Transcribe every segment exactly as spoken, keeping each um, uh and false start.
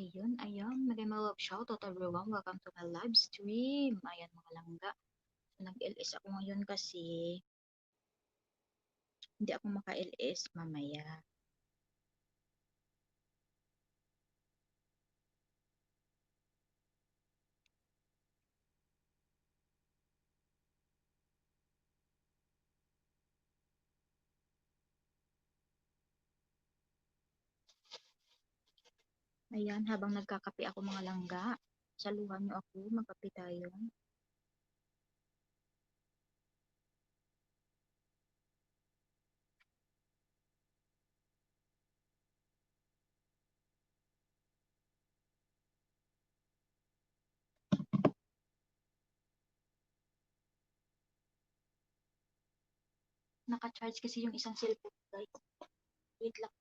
Ayun, ayan. Maraming mga love, shout out everyone. Welcome to my live stream. Ayan, mga langga. So, nag-L S ako ngayon kasi hindi ako maka-L S mamaya. Ayan, habang nagkakape ako, mga langga, saluhan niyo ako, magkape tayo. Naka-charge kasi yung isang cellphone, guys. Wait lang.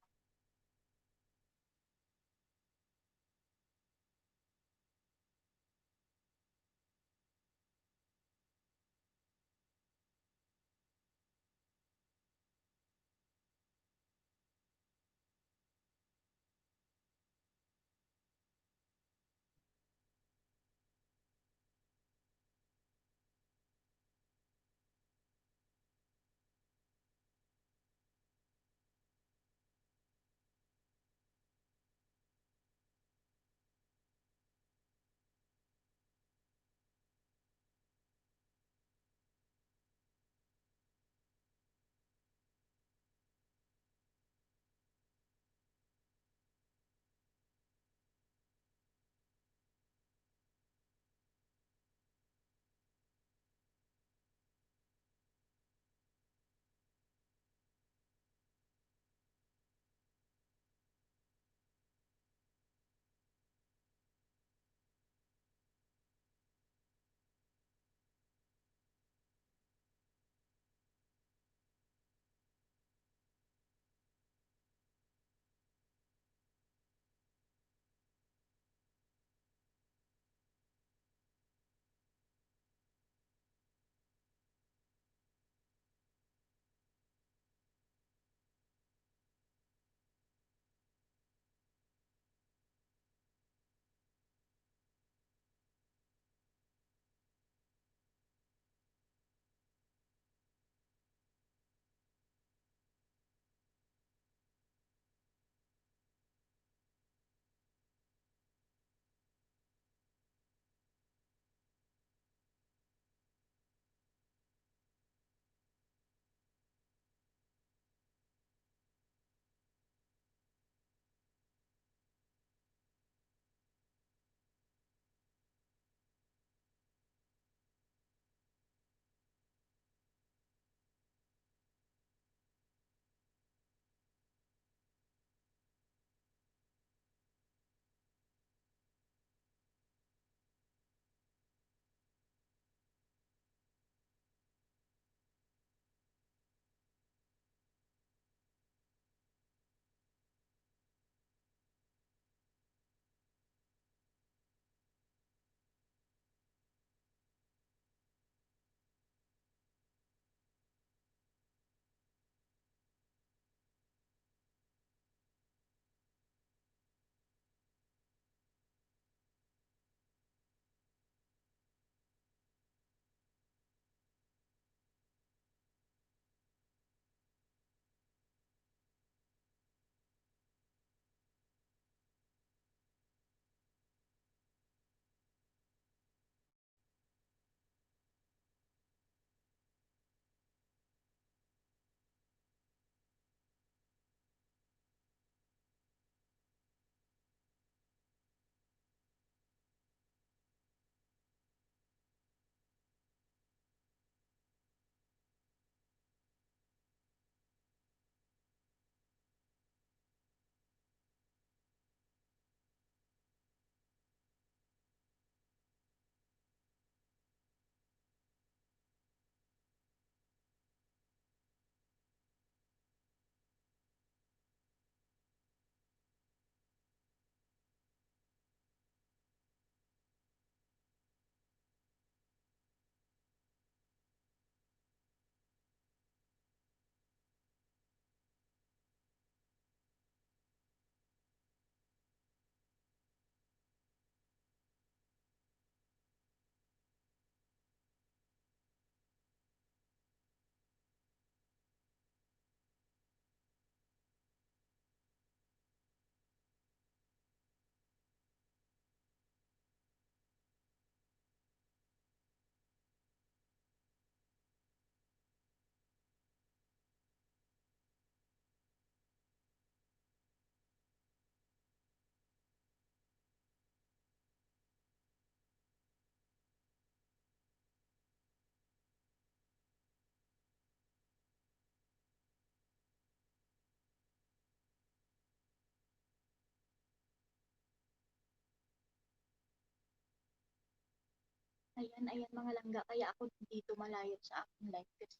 Ayan, ayan, mga langga, kaya ako nandito malayo sa akong live kasi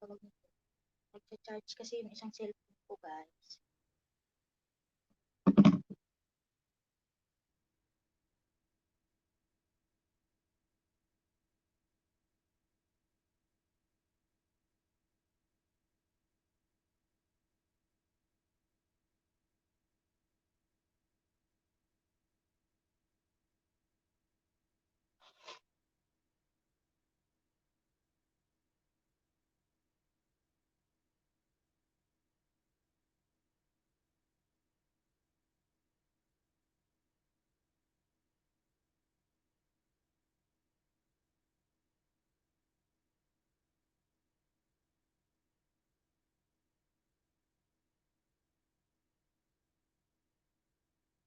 tawag nito, nagcha-charge kasi yung isang cellphone ko, guys.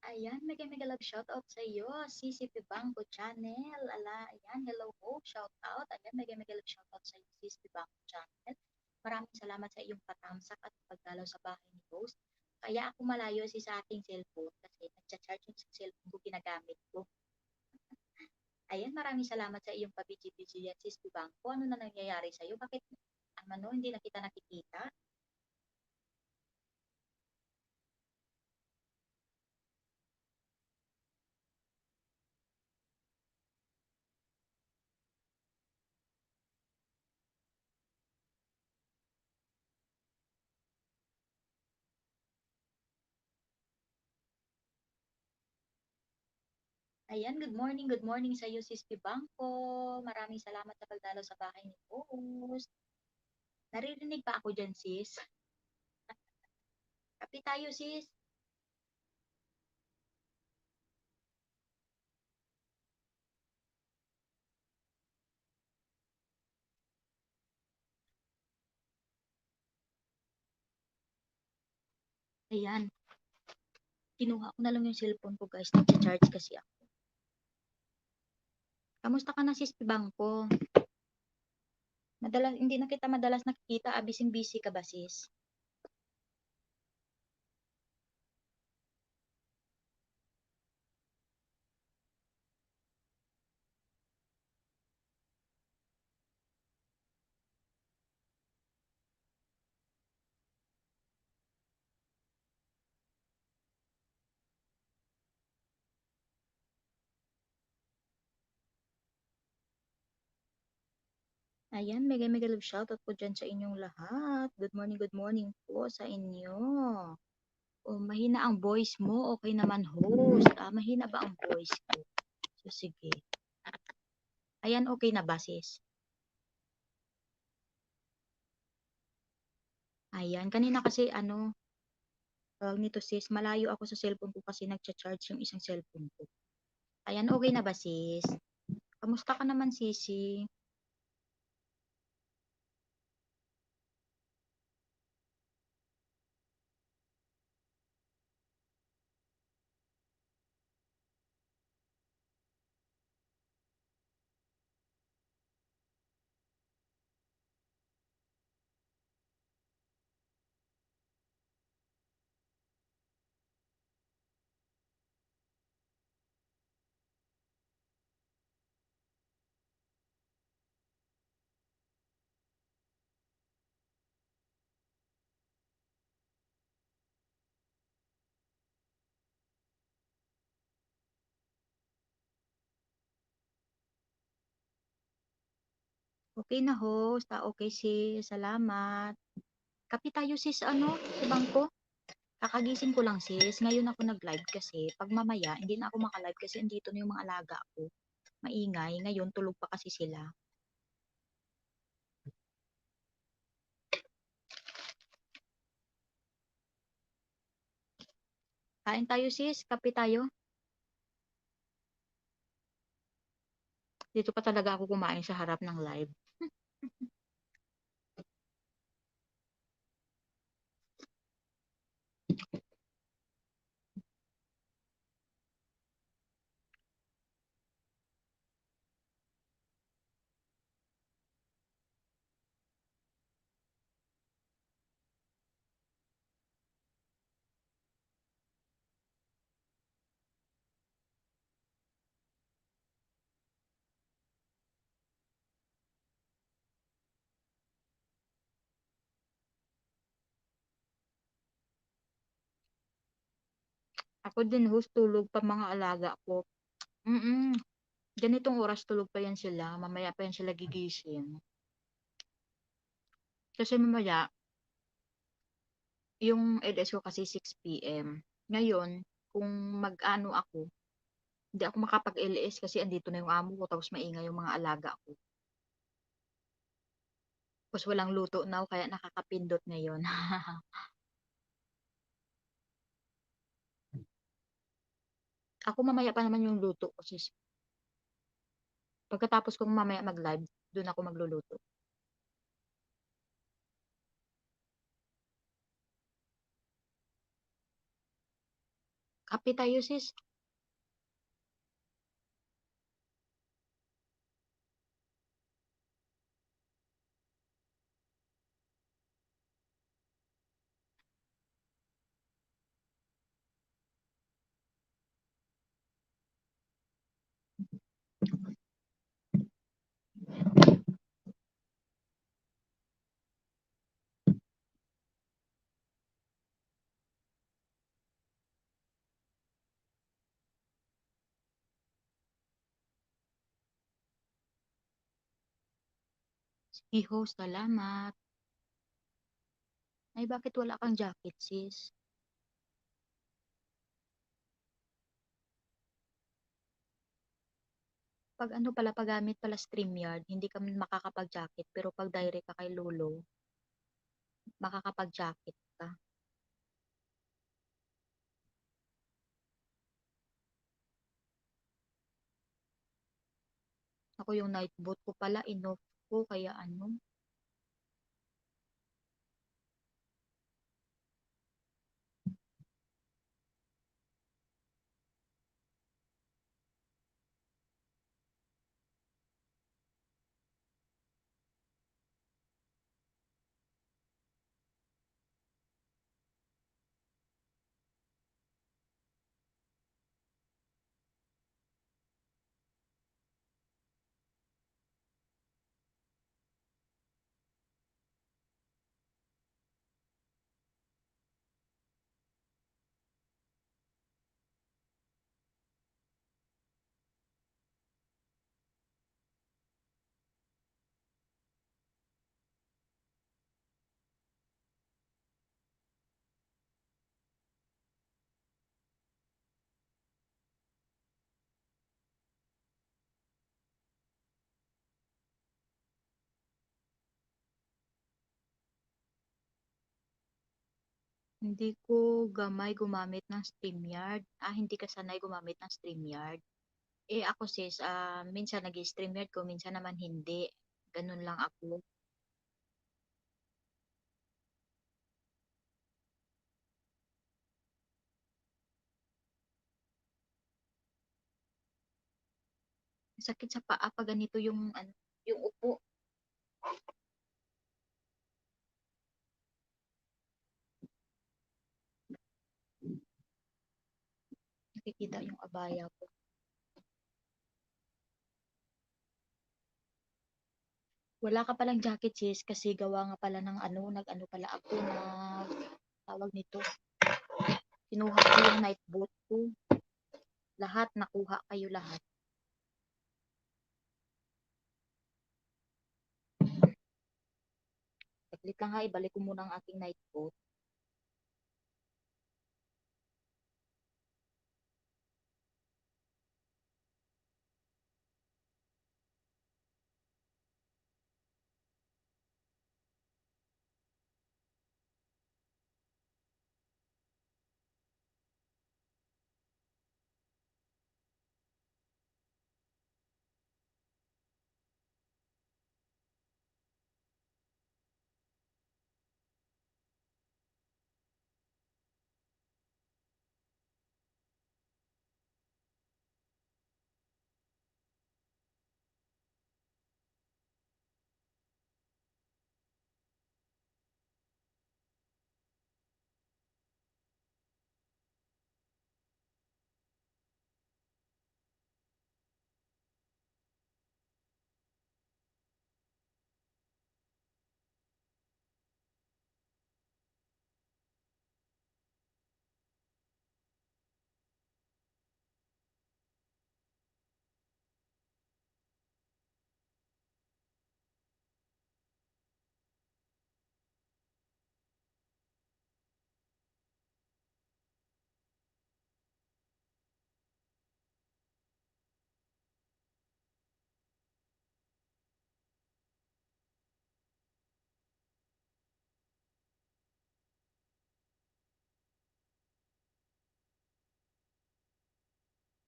Ayan, mega, mega love shoutout sa iyo, C C P Bangko Channel. Ala, ayan, hello, host, shoutout. Ayan, mega, mega love shoutout sa iyo, C C P Bangko Channel. Maraming salamat sa iyong patamsak at pagdalaw sa bahay ni host. Kaya ako malayo si sa aking cellphone kasi nagcha-charge yung cellphone ko, ginagamit ko. Ayan, maraming salamat sa iyong pa-B G B G yan, C C P Bangko. Ano na nangyayari sa'yo? Bakit, ano, hindi na kita nakikita? Ayan, good morning, good morning sa iyo, Sis Bibangco. Maraming salamat sa pagdalaw sa bahay ni host. Naririnig pa ako dyan, sis? Kape tayo, sis. Ayan. Kinuha ko na lang yung cellphone ko, guys. Nagcha-charge kasi ako. Kamusta ka na, Sis Bibangco? Madalas, hindi na kita madalas nakikita, ah, busy-busy ka ba, sis? Ayan, mega, mega love shoutout po dyan sa inyong lahat. Good morning, good morning po sa inyo. Oh, mahina ang voice mo. Okay naman, host. Ah, mahina ba ang voice ko? So, sige. Ayan, okay na ba, sis? Ayan, kanina kasi, ano, tawag nito, sis, malayo ako sa cellphone ko kasi nagcha-charge yung isang cellphone ko. Ayan, okay na ba, sis? Kamusta ka naman, sisi? Okay na, host. Ah, okay, sis. Salamat. Kape tayo, sis, ano, sa bangko. Kakagising ko lang, sis. Ngayon ako nag-live kasi pag mamaya, hindi na ako maka-live kasi andito na yung mga alaga ko. Maingay. Ngayon, tulog pa kasi sila. Kain tayo, sis. Kape tayo. Dito pa talaga ako kumain sa harap ng live. Ako din, host, tulog pa mga alaga ko. Mm-mm. Ganitong oras tulog pa yan sila. Mamaya pa yan sila gigising. Kasi mamaya, yung L S ko kasi six P M. Ngayon, kung mag-ano ako, hindi ako makapag-L S kasi andito na yung amo ko, tapos maingay yung mga alaga ko. Tapos walang luto now, kaya nakakapindot ngayon. Ako, mamaya pa naman yung luto ko, sis. Pagkatapos kong mamaya mag-live, dun ako magluluto. Kape tayo, sis. Sige, host, salamat. Ay, bakit wala kang jacket, sis? Pag ano pala, paggamit pala StreamYard, hindi ka makakapag-jacket, pero pag direct ka kay Lolo, makakapag-jacket ka. Ako, yung night boot ko pala, inoff ko, kaya ano. Hindi ko gamay gumamit ng StreamYard. Ah, hindi ka sanay gumamit ng StreamYard. Eh, ako, sis, ah, minsan nag-i-StreamYard ko, minsan naman hindi. Ganun lang ako. Sakit sa paa pag ganito yung, ano, yung upo. Nakikita yung abaya ko. Wala ka palang jacket, sis, kasi gawa nga pala ng ano, nag-ano pala ako, nag, tawag nito, kinuha ko yung night boot ko. Lahat, nakuha kayo lahat. Saglit lang ha, ibalik ko muna ang aking night boot.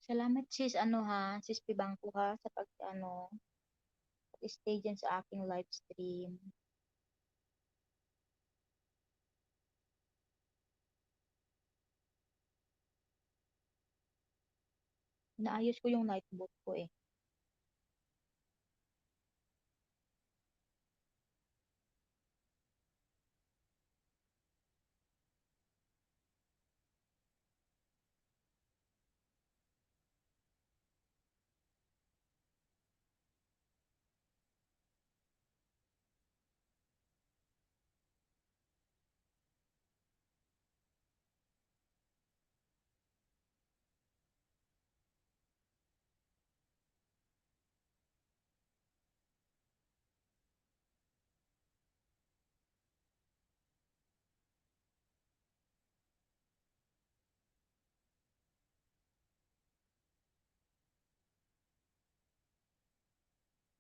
Salamat, sis, ano, ha, sis Pibangko, ha, sa pag, ano, pag-stay dyan sa aking live stream. Naayos ko yung night boot ko, eh.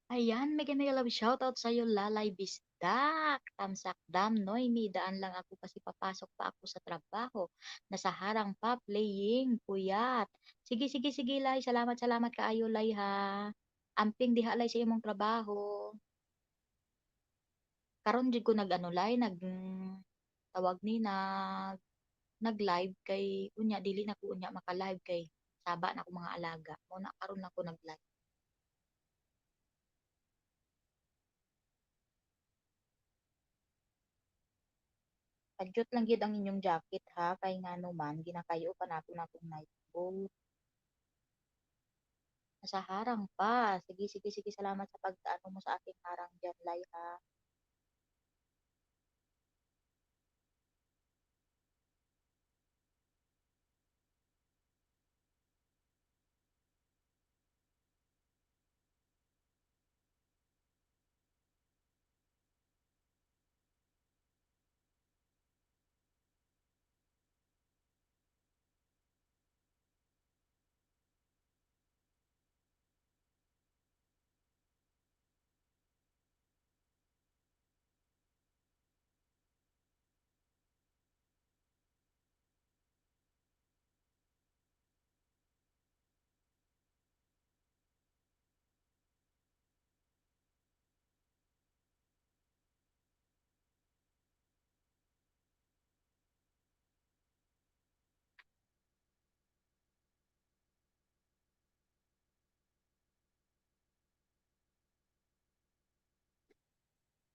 Ayan, mega, mega love shoutout sa'yo, Lalay Bisdak. Tamsak dam, Noemi, daan lang ako kasi papasok pa ako sa trabaho. Nasa harang pa, playing, puyat. Sige, sige, sige, Lay. Salamat, salamat kaayo, Lay, ha. Amping diha, Lay, sa imong trabaho. Karon jud ko nag-ano, Lay, nag, tawag ni, nag, nag-live kay unya dili na ko unya maka-live kay saba na ko mga alaga. Mao na karon lang ko nag-live. Adyot lang gyud ang inyong jacket, ha, kay ngano man ginakayo pa nato na akong night boot. Nasa harang pa. Sige, sige, sige. Salamat sa pag-ano mo sa aking harang dyan, Lay, ha.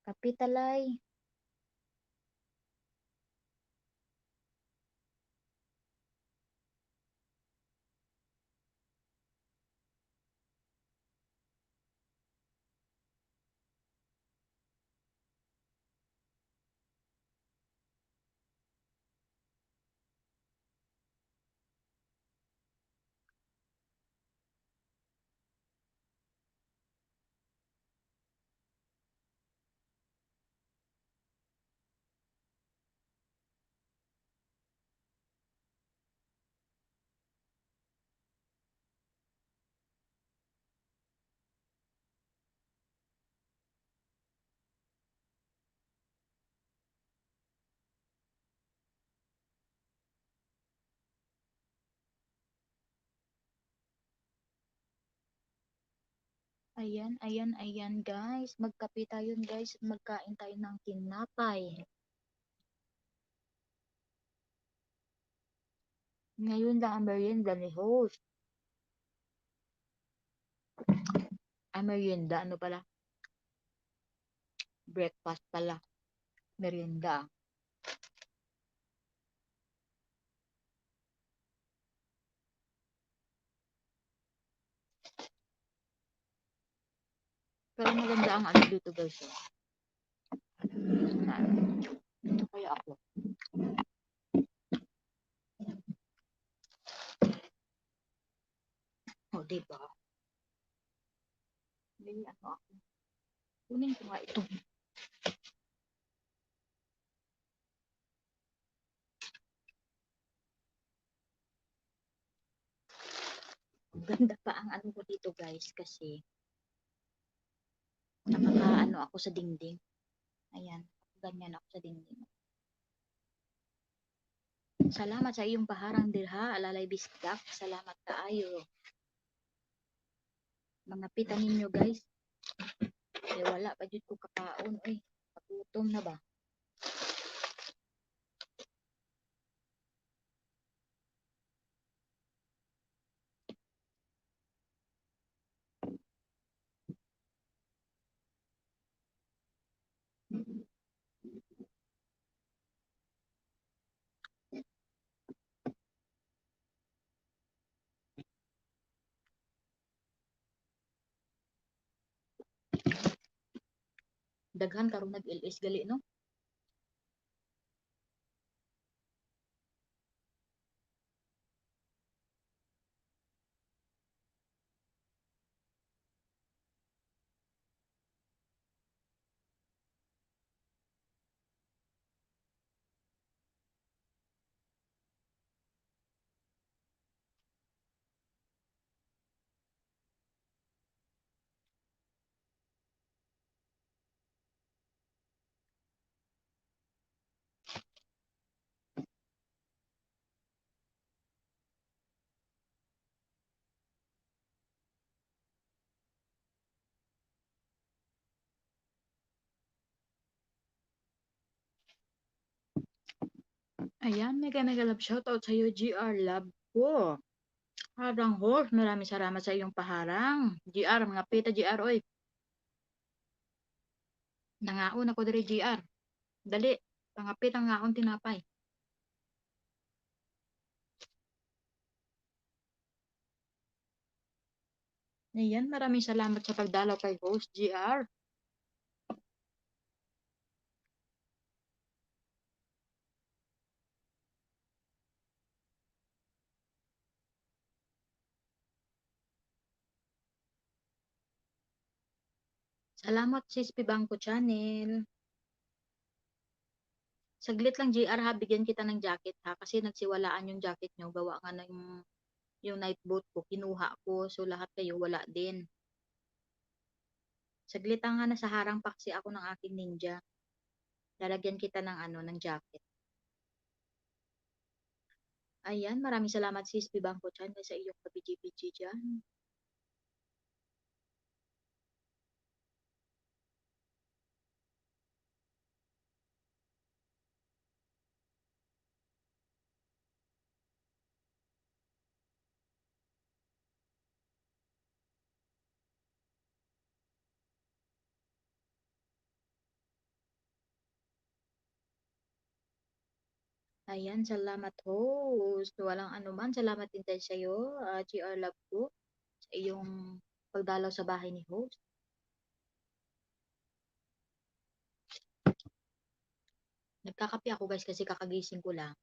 Kapitalay. Ayan, ayan, ayan, guys. Magkape tayo, guys. Magkain tayo ng tinapay. Ngayon lang ang merienda ni host. Ang merienda, ano pala? Breakfast pala. Merienda. Pero maganda ang ano dito, guys, oh. Ito kaya ako. O, diba? May ano ako. Kunin ko nga ito. Ganda pa ang ano ko dito, guys, kasi nakakaano ako sa dingding. Ayan, ganyan ako sa dingding. Salamat sa iyong paharang dirha, Alalay Bisdak. Salamat kaayo. Mga pita ninyo, guys. Kay wala pa jud ko kakaon, oy. Nagutom na ba? Daghan karon nag-L S gali, no? Ayan, mega, mega love shoutout sa'yo, G R, love ko. Harang host, maraming salamat sa iyong paharang. G R, mga pita, G R, oy. Nangaon ako diri, G R. Dali, pangapit ang ngaon tinapay. Ayan, maraming salamat sa pagdalaw kay host, G R. Salamat, Sis Pibangko Channel. Saglit lang, G R, ha, bigyan kita ng jacket, ha, kasi nagsiwalaan yung jacket nyo, gawa nga ng, yung night boat ko, kinuha ko, so lahat kayo wala din. Saglit lang, ha, nasa harang pa kasi ako ng aking ninja. Lalagyan kita ng, ano, ng jacket. Ayan, maraming salamat, Sis Pibangko Channel, sa iyong kabidji-bidji dyan. Ayan, salamat, host. Walang anuman. Salamat din tayo sa'yo, ah, G R Love ko, sa iyong pagdalaw sa bahay ni host. Nagkakape ako, guys, kasi kakagising ko lang.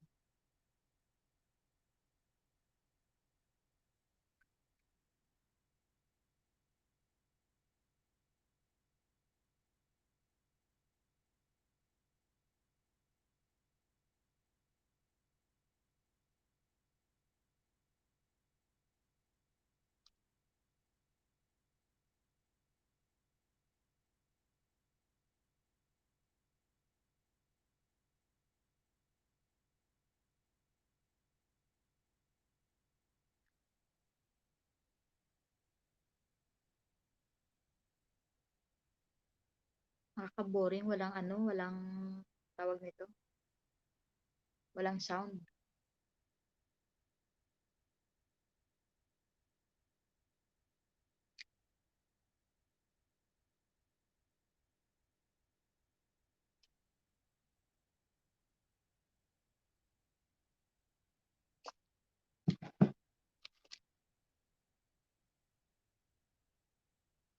Nakaka-boring, walang ano, walang tawag nito. Walang sound.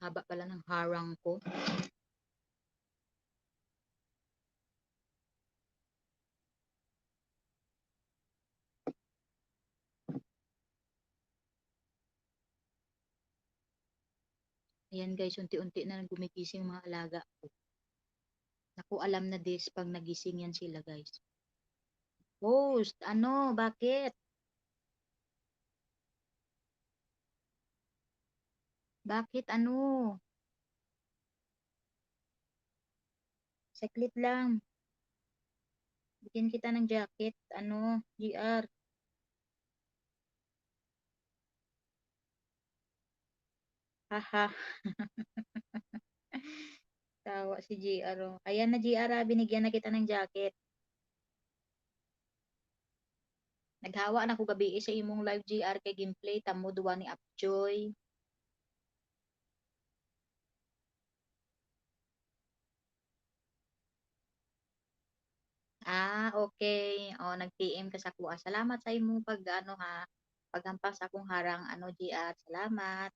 Haba pala ng harang ko. Ayan guys, unti-unti na gumigising mga alaga ko. Naku, alam na this pag nagising yan sila, guys. Host, ano, bakit? Bakit, ano? Saglit lang. Bigyan kita ng jacket, ano, G R. Haha. Tawa si G R, oh. Ayan na, G R, ah, binigyan na kita ng jacket. Naghawa na ko gabi sa imong live, G R, kay gameplay ta mo duwa ni Apjoy. Ah, okay. O, nag-P M ka sa kuha. Salamat sa imong pag-ano, ha, paghampas sa akong harang, ano, G R. Salamat.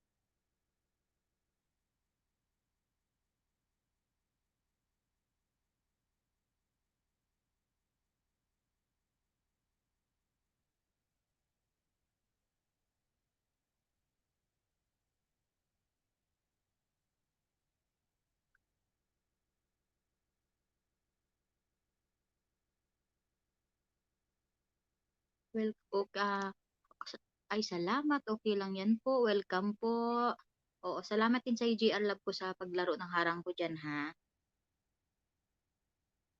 Well, ok-, ah, ay, salamat. Okay lang yan po. Welcome po. Oo, salamat din sa G R Love ko sa paglaro ng harang ko dyan, ha.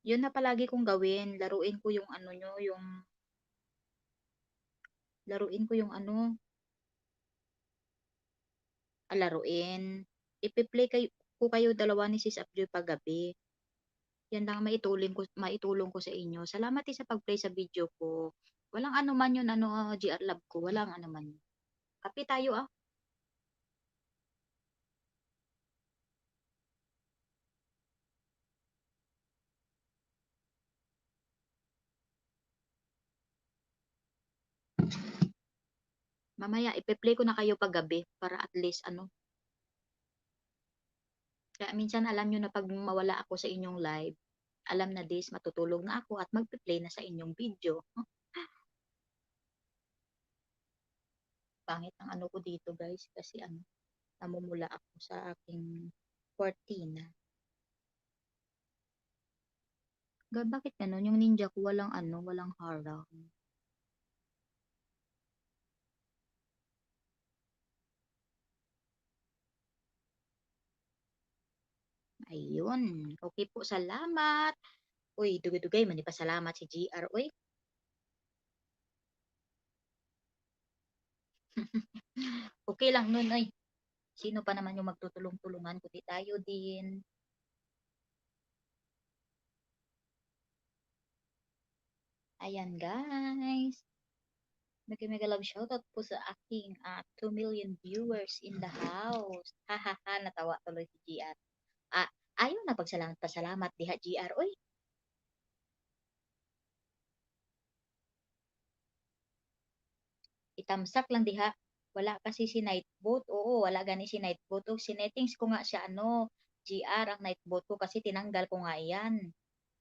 Yun na palagi kong gawin. Laruin ko yung ano nyo, yung laruin ko yung ano, ah, laruin. Ipi-play kayo, ko kayo dalawa ni Sis Apjoy paggabi. Yan lang ang maitulong ko, maitulong ko sa inyo. Salamat din sa pag-play sa video ko. Walang ano man yun, ano, ah, G R Love ko. Walang ano man yun. Kape tayo, ah. Mamaya, ipe-play ko na kayo paggabi para at least, ano. Kaya minsan, alam nyo na, pag mawala ako sa inyong live, alam na this, matutulog na ako at magpe-play na sa inyong video. Pangit ang ano ko dito, guys, kasi ano, namumula ako sa aking cortina. Ga-, bakit ganun? Yung ninja ko walang ano, walang harang. Ayun. Okay po, salamat. Uy, dugay-dugay man ipasalamat si G R, uy. Okay lang nun, oy. Sino pa naman yung magtutulong-tulungan kundi tayo din? Ayan, guys. Mega, mega love shoutout po sa aking, ah, two million viewers in the house. Ha, ha, ha, natawa tuloy si G R. Ah, ayaw na pagsalamat, pasalamat diha, G R, oy. Itamsak lang diha. Wala kasi si Nightbot. Oo, wala gani si Nightbot. O, sinettings ko nga siya, ano, G R ang Nightbot ko kasi tinanggal ko nga iyan.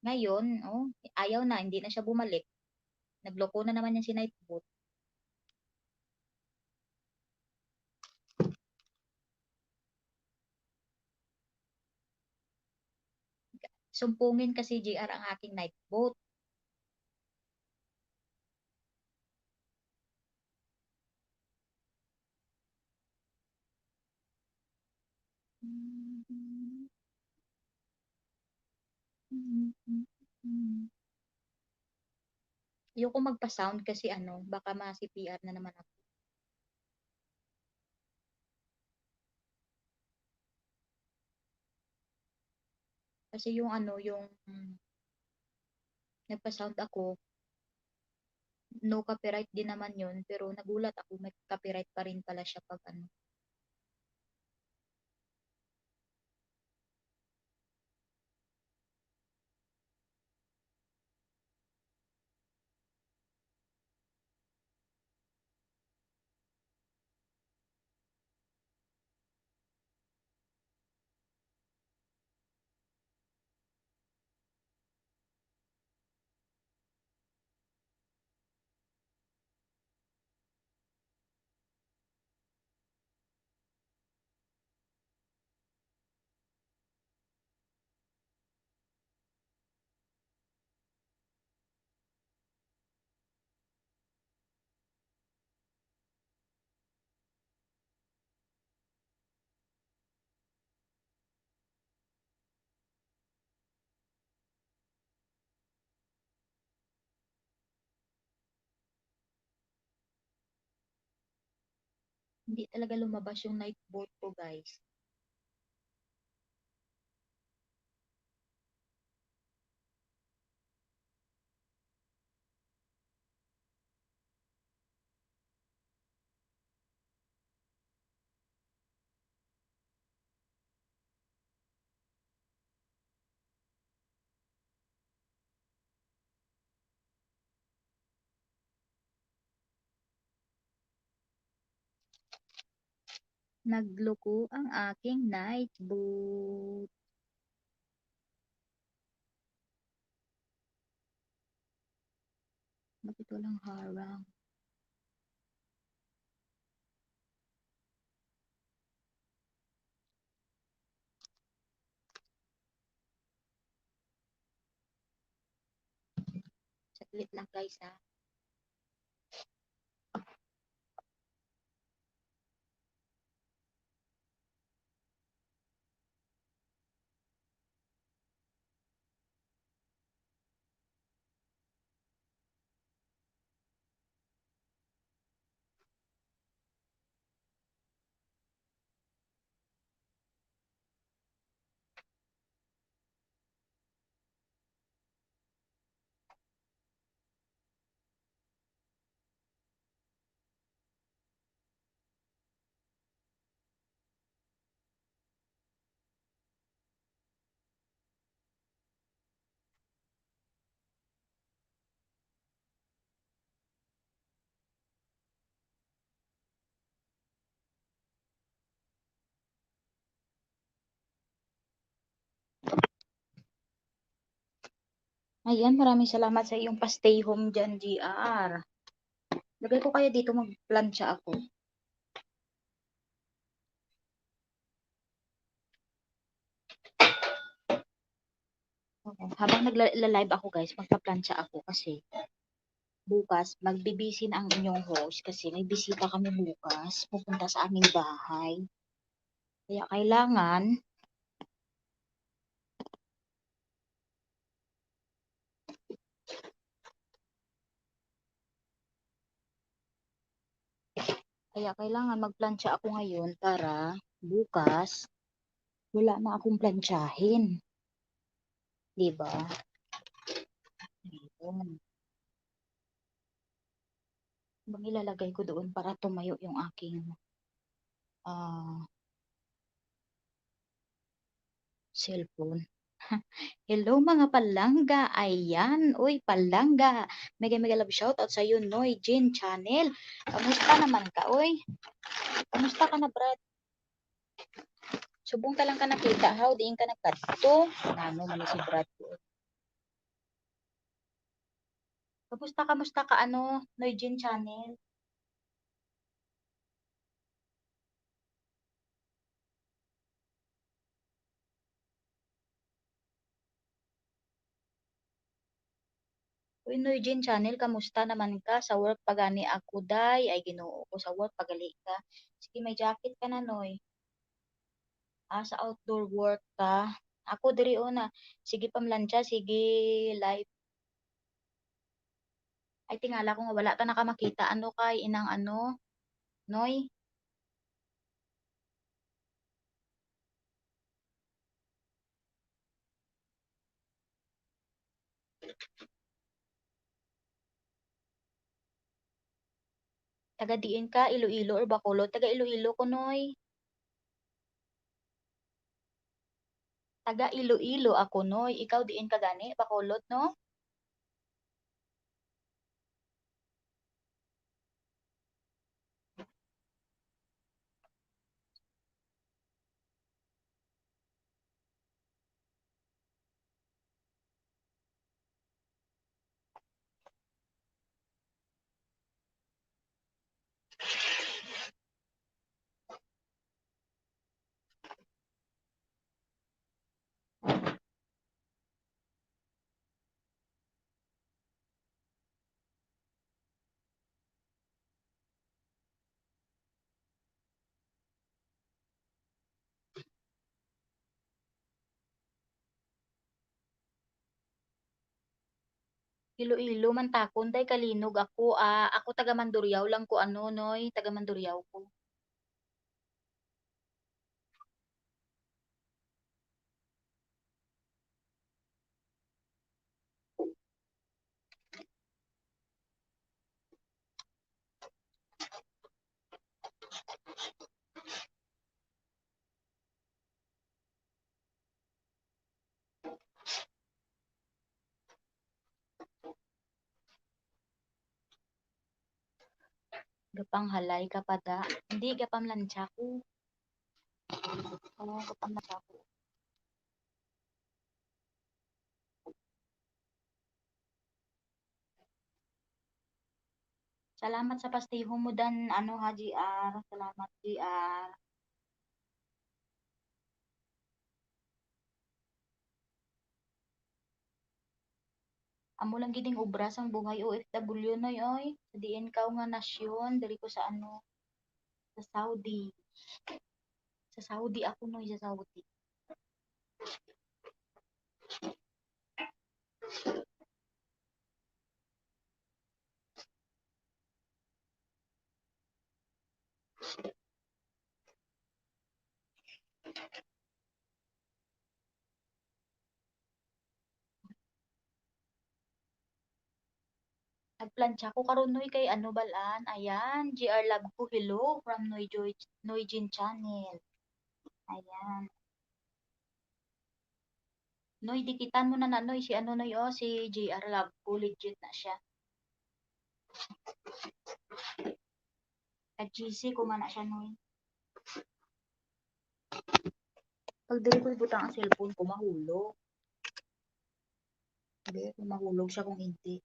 Ngayon, oh, ayaw na, hindi na siya bumalik. Nagloko na naman yan si Nightbot. Sumpungin kasi, G R, ang aking Nightbot. Ayoko magpa-sound kasi ano, baka ma-C P R na naman ako. Kasi yung ano, yung nagpa-sound ako, no copyright din naman yun, pero nagulat ako, may copyright pa rin pala siya pag ano. Hindi talaga lumabas yung night boat ko, guys. Nagloko ang aking night boot. Bakit walang harang? Saglit lang, guys, ha. Ayan, maraming salamat sa iyong pa-stay home dyan, G R. Lagay ko kayo dito, magplantsa ako. Oo, habang nagla-, la-live ako, guys, magpaplantsa ako kasi bukas magbibisi na ang inyong host kasi may bisita kami bukas pupunta sa aming bahay. Kaya kailangan Kaya kailangan magplantsa ako ngayon para bukas wala na akong plantsahin. Di ba? Ayun. Bang ilalagay ko doon para tumayo yung aking, ah, cellphone. Hello, mga palangga. Ayan. Uy, palangga. Mega, mega love shoutout sa iyo, Noy Jean Channel. Kamusta naman ka, uy? Kamusta ka na, Brad? Subong ta lang ka nakita, haw? Diin ka nagkadto? Nano man ni si Brad ko. Kamusta, kamusta ka, ano, Noy Jean Channel? Uy, Noy Jean Channel, kamusta naman ka? Sa work pa gani ako, day. Ay, Ginoo ko, sa work pa gali ka. Sige, may jacket ka na, Noy. Ah, sa outdoor work ka. Ako diri, oh, na. Sige, pamlantsa, sige, live. Ay, tingala ko nga wala ta nakamakita. Ano kay inang ano, Noy? Taga diin ka? Iloilo or Bacolod? Taga Iloilo ko, Noy. Taga Iloilo ako, Noy. Ikaw diin ka gani? Bacolod, no? Iloilo man takon, day, kalinog ako, ah, ako taga Mandurriao lang ko, ano, Noy, taga Mandurriao ko. Gapanghalay ka pa da. Hindi, gapamlantsa ko. Oo, gapamlantsa ko. Salamat sa pastihon mo dan, ano, ha, G R. Salamat, G R. Amo lang gid ning obra sang buhay O F W, Noy, oy. Sa diin kaw nga nasyon, diri ko sa ano, sa Saudi. Sa Saudi ako, Noy, sa Saudi. Nagplantsa ko karon, Noy, kay ano, balaan. Ayan, G R Love ko, hello from Noy Joy, Noy Jean Channel. Ayan. Noy, dikitan mo na na, Noy, si ano, Noy, oh, si G R Love ko, legit na siya. Ka-G C ko man na siya, Noy. Pag diri ko ibutang ang cellphone ko, mahulog. Hindi, kung mahulog siya kung hindi.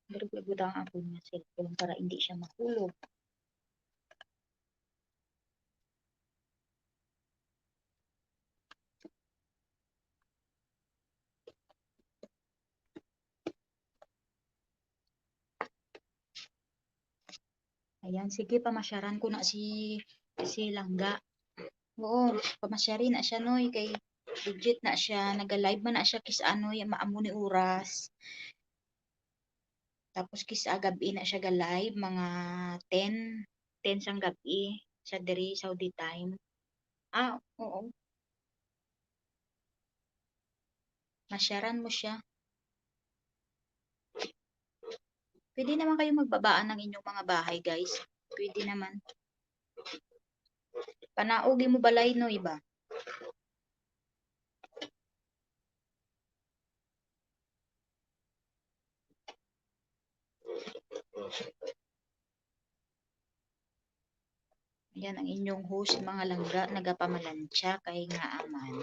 Pero ibutang ako nga cellphone para hindi siya mahulog. Ayan, sige, pamasyaran ko na si, si Langga. Oo, pamasyari na siya, Noy, kay legit na siya, naga-live man na siya, kis ano, ya, maamo ni oras. Tapos kis-a gab-i na siya ga-live, mga ten, ten sang gab-i sa diri, Saudi time. Ah, oo. Masyaran mo siya. Pwede naman kayo magbabaan ng inyong mga bahay, guys. Pwede naman. Panaog mo balay, no, iba. Yan ang inyong host, mga langga, nagapamalansya kay nga aman.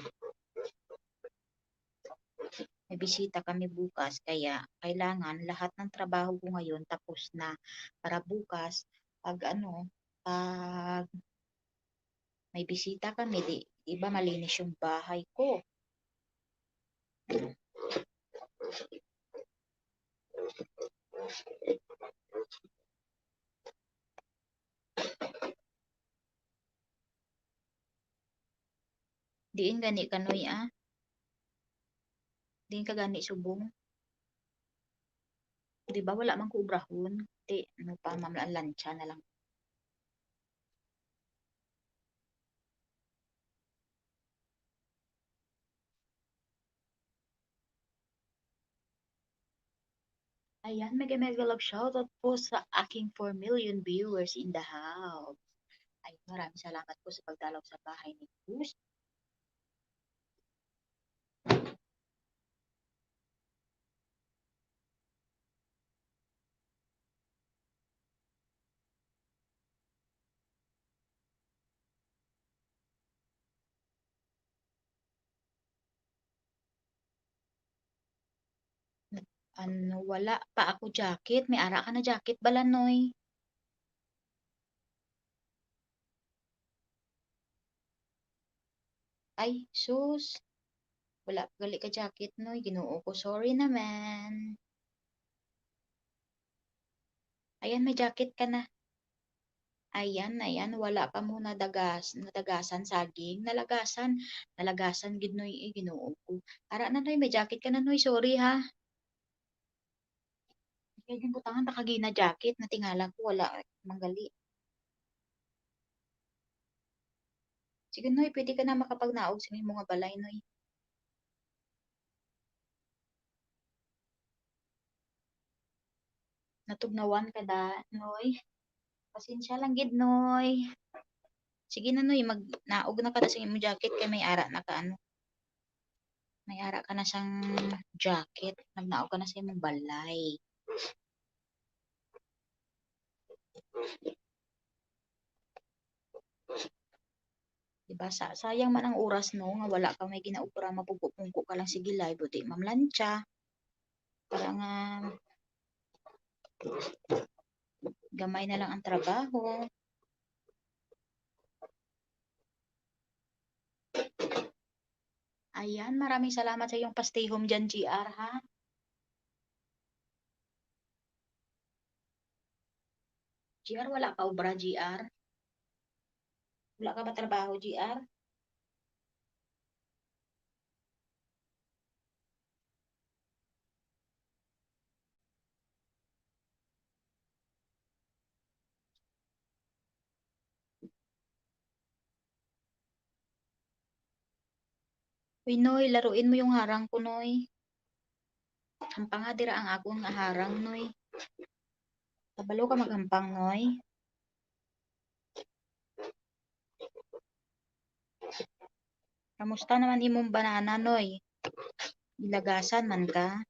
May bisita kami bukas, kaya kailangan lahat ng trabaho ko ngayon tapos na para bukas, pag ano, pag may bisita kami, di, di ba malinis yung bahay ko. Diin gani ka, Noy, ah? Diin ka gani subong? Di ba wala man ko obrahon? Di, ano pa, mamlantsa na lang. Ayan, mega, mega love shoutout po sa aking four million viewers in the house. Ay, maraming salamat po sa pagdalaw sa bahay ni Cruz. Ano, wala pa ako jacket. May ara ka na jacket, Balanoy? Ay, sus. Wala pa gali ka jacket, Noy. Ginoo ko, sorry naman. Ayan, may jacket ka na. Ayan, ayan, wala pa mo nadagas-, nadagasan saging. Nalagasan, nalagasan gid, Noy, eh, Ginoo ko. Ara na, Noy, may jacket ka na, Noy. Sorry, ha. Kaya yung butangan, nakagina jacket, natingala ko, wala, manggali. Sige, Noy, pwede ka na makapagnaog sa imong mga balay, Noy. Natugnawan ka da, Noy? Pasensya lang gid, Noy. Sige na, Noy, mag-, naog na ka da sa imong jacket kay may ara na ka, ano. May ara ka na sang jacket. Nagnaog ka na sa imong balay. Diba? Sa-, sayang man ang oras, no, nga wala ka may ginaobra, mapungko-pungko ka lang, sige live, o di mamlantsa. Para nga gamay na lang ang trabaho. Ayan, maraming salamat sa iyong pastihom dyan, G R, ha? G R, wala ka obra, G R? Wala ka ba trabaho, G R? Uy, Noy, laruin mo yung harang ko, Noy. Hampanga dira ang akon nga harang, Noy. Kabalo ka maghampang, Noy? Kamusta naman imong banana, Noy? Gilagasan man ka?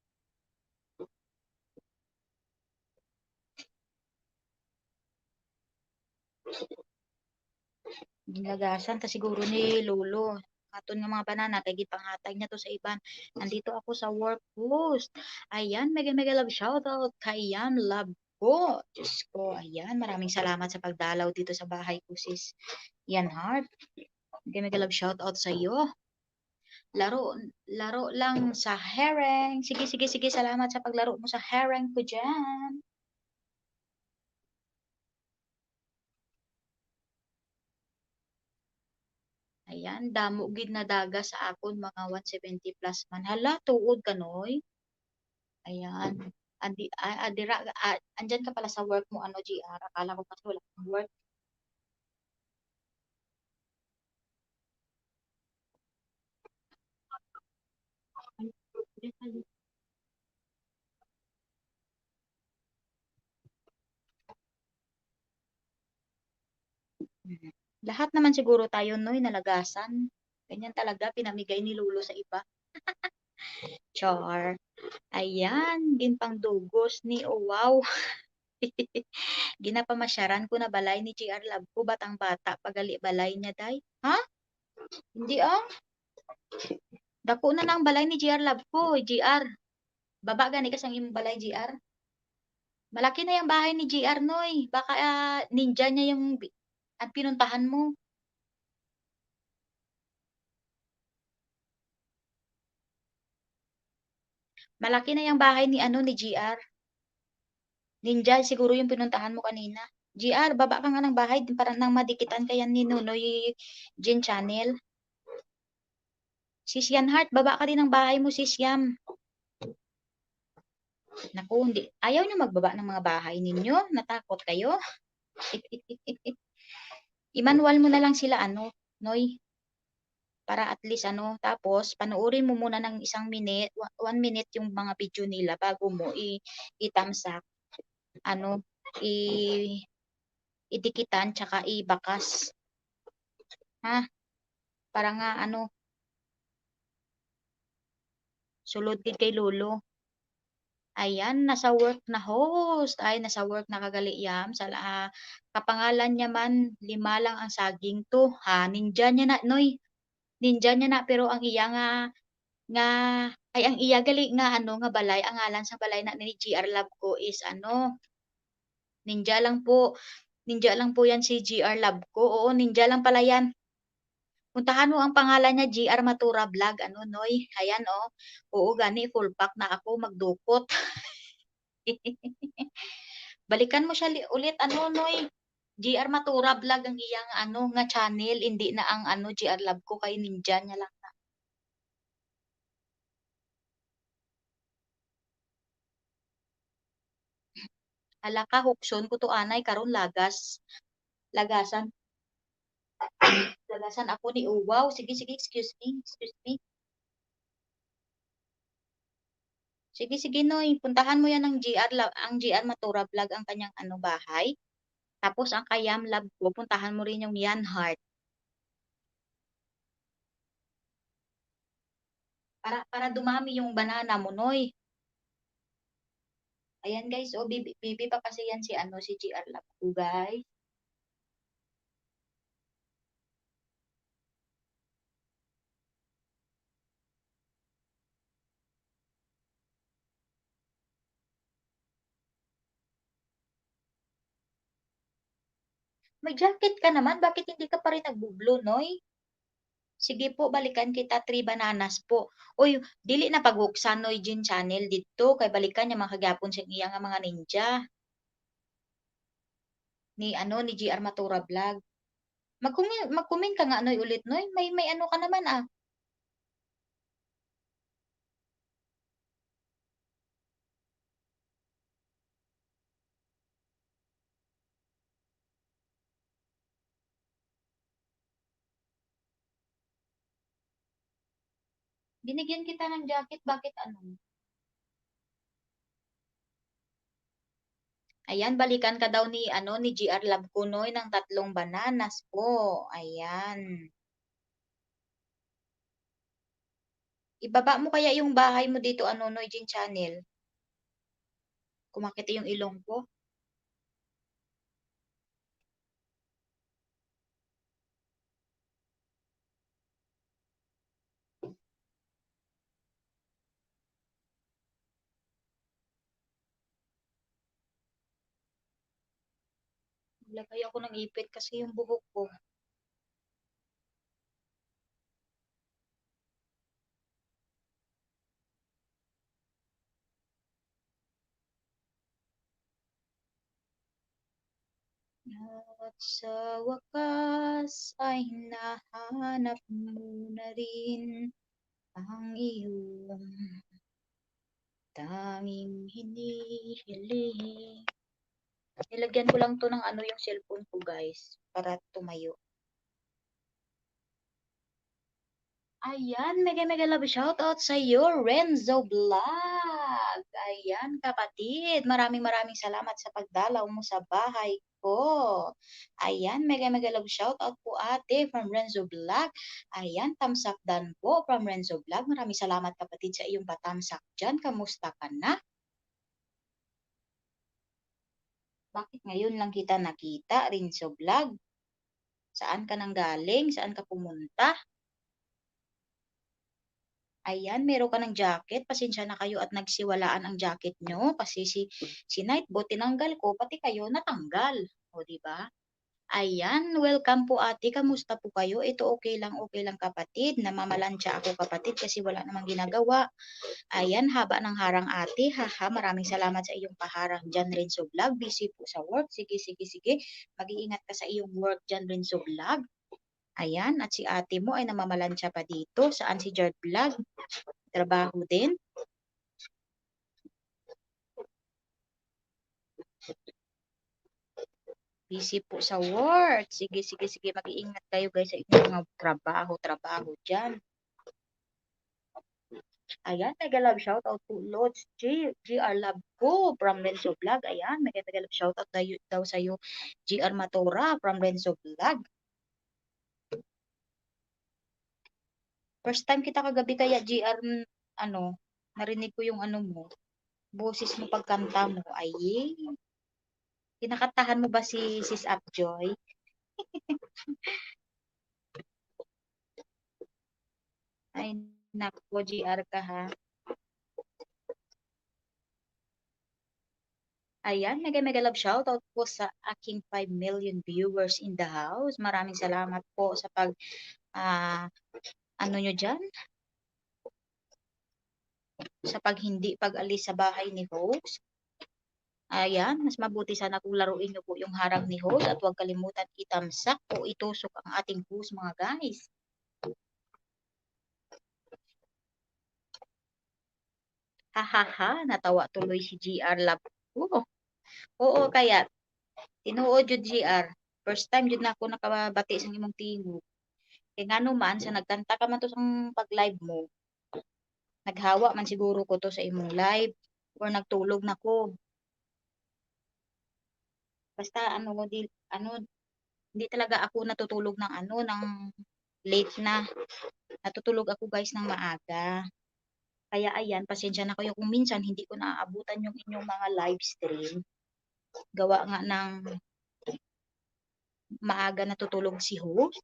Ginlagasan ta siguro ni Lolo. Aton nga mga banana kay gipanghatag niya to sa iban. Nandito ako sa work, host. Ayan, mega, mega love shoutout kay Yam Love ko. Diyos ko, ayan. Maraming salamat sa pagdalaw dito sa bahay ko, sis. Yan, heart. Mega, mega love shoutout sa iyo. Laro, laro lang sa hereng. Sige, sige, sige. Salamat sa paglaro mo sa hereng ko dyan. Ayan, damo gid na daga sa akon, mga one seventy plus man. Hala, tuod ka, Noy? Ayan. Andi, ah, ah, dira, ah, andyan ka pala sa work mo, ano, G R. Akala ko kasi wala kang work. Lahat naman siguro tayo, Noy, nalagasan. Ganyan talaga, pinamigay ni Lolo sa iba. Char. Ayan, ginpangdugos ni, oh, wow. Ginapamasyaran ko na balay ni G R Love ko, batang bata pa gali balay niya, day. Ha? Hindi, ah. Dako na nang balay ni G R Love ko, G R. Baba gani ka sang imong balay, G R. Malaki na yung bahay ni G R, Noy. Baka, ah, ninja niya yung bi-, ang pinuntahan mo. Malaki na yung bahay ni, ano, ni G R. Ninja siguro yung pinuntahan mo kanina. G R, baba ka nga ng bahay para nang madikitan ka yan ni Nonoy Jean Channel. Sis Yan Heart, baba ka din ng bahay mo, Sis Yam. Naku, hindi. Ayaw niyo magbaba ng mga bahay ninyo? Natakot kayo? I-manual mo na lang sila, ano, Noy. Para at least, ano, tapos panoorin mo muna ng isang minute, wa-, one minute yung mga video nila bago mo i-, i-thumbs up. Ano, i-, idikitan, tsaka ibakas. Ha? Para nga, ano, sulod gid kay Lolo. Ayan, nasa work na, host. Ay, nasa work na kagali, Yam. Sa, ah, kapangalan niya man, lima lang ang saging to. Ha, ninja niya na, Noy. Ninja niya na, pero ang iya nga, nga, ay, ang iya gali nga, ano, nga balay, ang ngalan sa balay na ni G R Love ko is, ano, ninja lang po. Ninja lang po yan si G R Love ko. Oo, ninja lang pala yan. Puntahan mo ang pangalan niya, G R Matura Vlog, ano, Noy? Ayan, oh. Oo, gani, full pack na ako, magdukot. Balikan mo siya li-, ulit, ano, Noy? G R Matura Vlog ang iyang, ano, nga channel, hindi na ang, ano, G R Love ko, kay ninja niya lang na. Hala ka, hukson ko to, anay, karon lagas. Lagasan. Lagasan ako ni uwaw. Sige, sige, excuse me, excuse me. Sige, sige, Noy. Puntahan mo yan ang G R la-, ang G R Matura Vlog, ang kanyang, ano, bahay. Tapos ang kay Yam Love ko, puntahan mo rin yung Yan Heart. Para, para dumami yung banana mo, Noy. Ayan, guys, oh, bibi, bibi pa kasi yan si, ano, si G R Love ko, guys. May jacket ka naman, bakit hindi ka pa rin nagbo-blue, Noy? Sige po, balikan kita, three bananas po. Uy, dili na paghuksan, Noy Jean Channel didto, kay balikan niya man kagihapon sing iya nga mga ninja. Ni, ano, ni G R Matura Vlog. Mag-comment, mag-comment ka nga, Noy, ulit, Noy. May, may ano ka naman, ah. Binigyan kita ng jacket, bakit ano? Ayan, balikan ka daw ni, ano, ni G R Love ko, Noy, ng tatlong bananas po. Ayan. Ibaba mo kaya yung bahay mo dito, ano, Noy Jean Channel? Kumakit yung ilong ko. Maglagay ako ng ipit kasi yung buhok ko. At sa wakas ay nahanap mo na rin ang iyong tanging hinihiling. Nilagyan ko lang 'to ng ano, yung cellphone ko, guys, para tumayo. Ayan, mega, mega love shoutout sa iyo, Renzo Vlog. Ayan, kapatid, maraming, maraming salamat sa pagdalaw mo sa bahay ko. Ayan, mega, mega love shoutout po, ate, from Renzo Vlog. Ayan, thumbs up dan po from Renzo Vlog. Maraming salamat, kapatid, sa iyong pa-thumbs up diyan. Kamusta ka na? Bakit ngayon lang kita nakita, Renzo Vlog? Saan ka nanggaling? Saan ka pumunta? Ayan, meron ka ng jacket. Pasensya na kayo at nagsiwalaan ang jacket nyo kasi si, si Nightbot tinanggal ko, pati kayo natanggal. O, di ba? Ayan, welcome po, ate. Kamusta po kayo? Ito, okay lang, okay lang, kapatid. Namamalansya ako, kapatid, kasi wala namang ginagawa. Ayan, haba ng harang, ate. Haha, maraming salamat sa iyong paharang diyan, Renzo Vlog. Busy po sa work. Sige, sige, sige. Mag-iingat ka sa iyong work diyan, Renzo Vlog. Ayan, at si ate mo ay namamalansya pa dito. Saan si Jard Vlog? Trabaho din. Busy po sa work. Sige, sige, sige. Mag-iingat kayo, guys, sa inyong mga trabaho, trabaho diyan. Ayan, mega love shoutout po, Lods G, G R Love ko, from Renzo Vlog. Ayan, mega, mega love shoutout daw, daw sa'yo, G R Matora, from Renzo Vlog. First time kita kagabi kaya, G R, n-, ano, narinig ko yung ano mo, boses mo pagkanta mo. Ay, kinakantahan mo ba si Sis Apjoy? Ay, nako, G R ka, ha? Ayan, mega, mega love shoutout po sa aking five million viewers in the house. Maraming salamat po sa pag, ah, ano nyo dyan? Sa pag hindi pag-alis sa bahay ni host. Ayan, mas mabuti sana kung laruin nyo po yung harang ni host at huwag kalimutan itamsak o itusok ang ating host, mga guys. Ha, ha, ha, natawa tuloy si G R Love ko. Oo, kaya, tinuod jud, G R. First time jud na ako nakabati sang imong tingog. Kay ngano man, sa nagkanta ka man to sang pag-live mo, Naghawa man siguro ko to sa imong live or nagtulog na ko. Basta ano, di, ano, hindi talaga ako natutulog ng ano, ng late na. Natutulog ako, guys, ng maaga. Kaya ayan, pasensya na kayo kung minsan hindi ko naaabutan yung inyong mga live stream. Gawa nga ng maaga natutulog si host.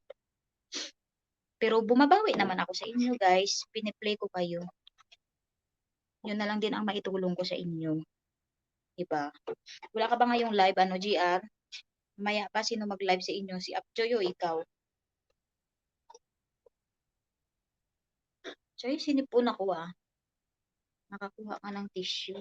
Pero bumabawi naman ako sa inyo, guys. Piniplay ko kayo. Yun na lang din ang maitulong ko sa inyo. Diba? Wala ka ba ngayong live, ano, G R? Maya pa, sino mag-live sa inyo? Si Apchoy o ikaw? Choy, sinipon ako, ah. Nakakuha ka ng tissue.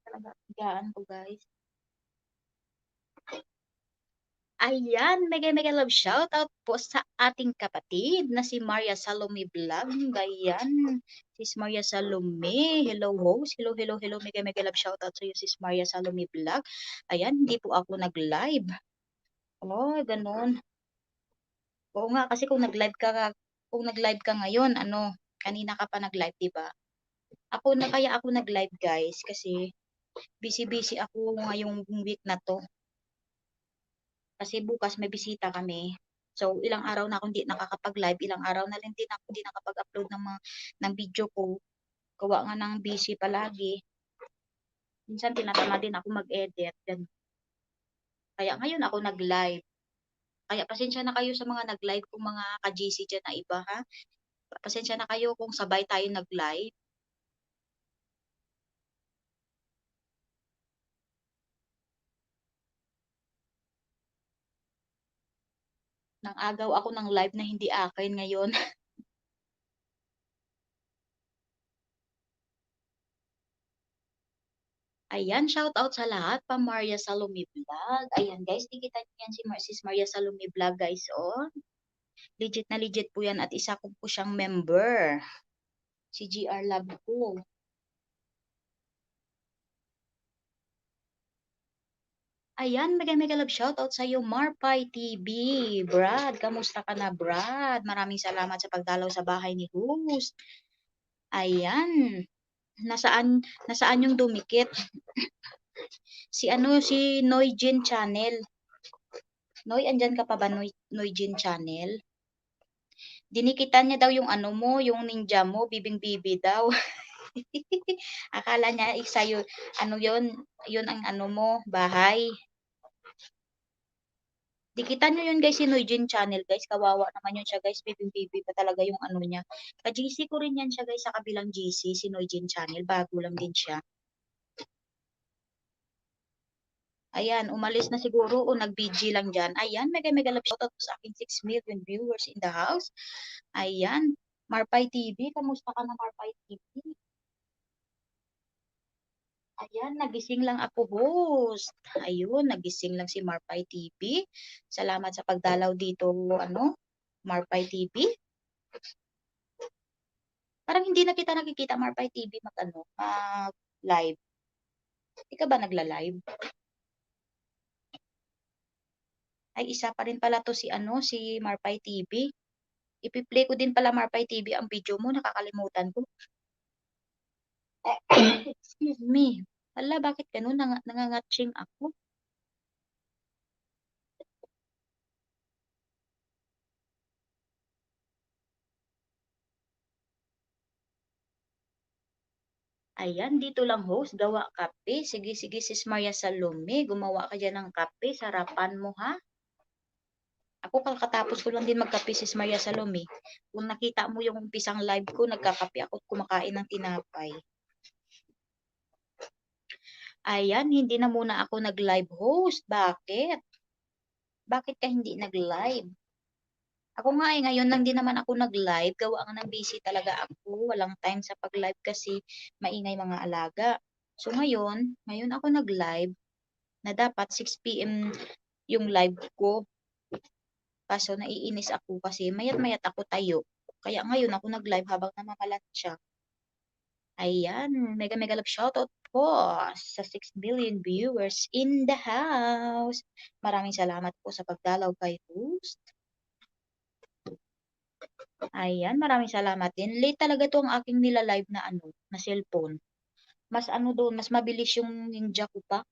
Talaga, higaan ko, guys. Ayan, mega, mega love shout out po sa ating kapatid na si Maria Salome Vlog. Ayan, Sis Maria Salome. Hello, host. Hello, hello, hello. Mega, mega love shout out sa iyo, Sis Maria Salome Vlog. Ayan, hindi po ako nag-live. Oh, ganun. Oo nga, kasi kung nag-live ka, kung nag-live ka ngayon, ano, kanina ka pa nag-live, di ba? Ako na, kaya ako nag-live, guys, kasi busy-busy ako ngayong week na to. Kasi bukas may bisita kami. So, ilang araw na akong di nakakapag-live, ilang araw na rin din ako di nakapag-upload ng mga, ng video ko. Gawa nga ng busy palagi. Minsan tinatamad din ako mag-edit, ganun. Kaya ngayon ako nag-live. Kaya pasensya na kayo sa mga nag-live kong mga ka-G C dyan na iba, ha. Pasensya na kayo kung sabay tayo nag-live. Nang-agaw ako ng live na hindi akin ngayon. Ayan, shout out sa lahat, pa Maria Salome Vlog. Ayan, guys, di kita niyan si Mar-, Sis Maria Salome Vlog, guys, oh. Legit na legit po yan at isa ko po siyang member. Si G R Love ko. Ayan, mega, mega love shout out sa iyo, Marpay T V. Brad, kamusta ka na, Brad? Maraming salamat sa pagdalaw sa bahay ni host. Ayan. Nasaan, nasaan yung dumikit? Si ano, si Noy Jean Channel. Noy, andyan ka pa ba, Noy, Noy Jean Channel? Dinikitan niya daw yung ano mo, yung ninja mo, bibing-bibi daw. Akala niya isa yun, ano yun, yun ang ano mo, bahay. Dikitan nyo yun, guys, si Noy Jean Channel, guys. Kawawa naman yun siya, guys. Bibing-bibi pa talaga yung ano niya. Ka-G C ko rin yan siya, guys, sa kabilang G C, si Noy Jean Channel. Bago lang din siya. Ayan, umalis na siguro o nag-B G lang dyan. Ayan, mega, mega love shoutout po sa aking six million viewers in the house. Ayan, Marpay T V, kamusta ka na, Marpay T V? Ayan, nagising lang ako, host. Ayun, nagising lang si Marpay T V. Salamat sa pagdalaw dito, ano, Marpay T V. Parang hindi na kita nakikita, Marpay T V, mag, ano, mag-live. Di ka ba nagla-live? Ay, isa pa rin pala to si, ano, si Marpay T V. Ipi-play ko din pala, Marpay T V, ang video mo. Nakakalimutan ko. Excuse me. Hala, bakit ganun? Nanga-, nangangatching ako. Ayan, dito lang, host, gawa kape. Sige, sige, Sis Maria Salome, gumawa ka dyan ng kape. Sarapan mo, ha? Ako, kakatapos ko lang din magkape, Sis Maria Salome. Kung nakita mo yung umpisang live ko, nagkakape ako at kumakain ng tinapay. Ayan, hindi na muna ako nag-live, host. Bakit? Bakit ka hindi nag-live? Ako nga eh, ngayon lang din naman ako nag-live. Gawa nga ng busy talaga ako. Walang time sa pag-live kasi maingay mga alaga. So ngayon, ngayon ako nag-live na dapat six P M yung live ko. Kaso naiinis ako kasi mayat-mayat ako tayo. Kaya ngayon ako nag-live habang namamalat siya. Ayan, mega, mega love shoutout po sa six million viewers in the house. Maraming salamat po sa pagdalaw kay host. Ayan, maraming salamat din. Late talaga 'to ang aking nila-live na ano, na cellphone. Mas ano doon, mas mabilis yung Ninja ko pa.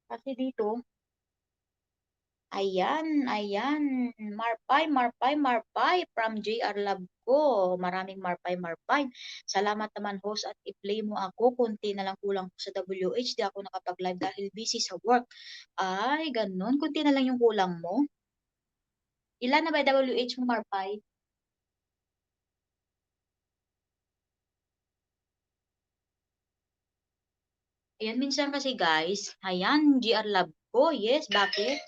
Kasi dito, ayan, ayan, Marpay, Marpay, Marpay from J R Love ko. Maraming Marpay, Marpay. Salamat naman, host, at i-play mo ako. Konti na lang kulang ko sa W H, di ako nakapag-live dahil busy sa work. Ay, ganun. Konti na lang yung kulang mo. Ilan na ba W H mo, Marpay? Ayan, minsan kasi, guys, ayan, G R Love ko. Yes, bakit?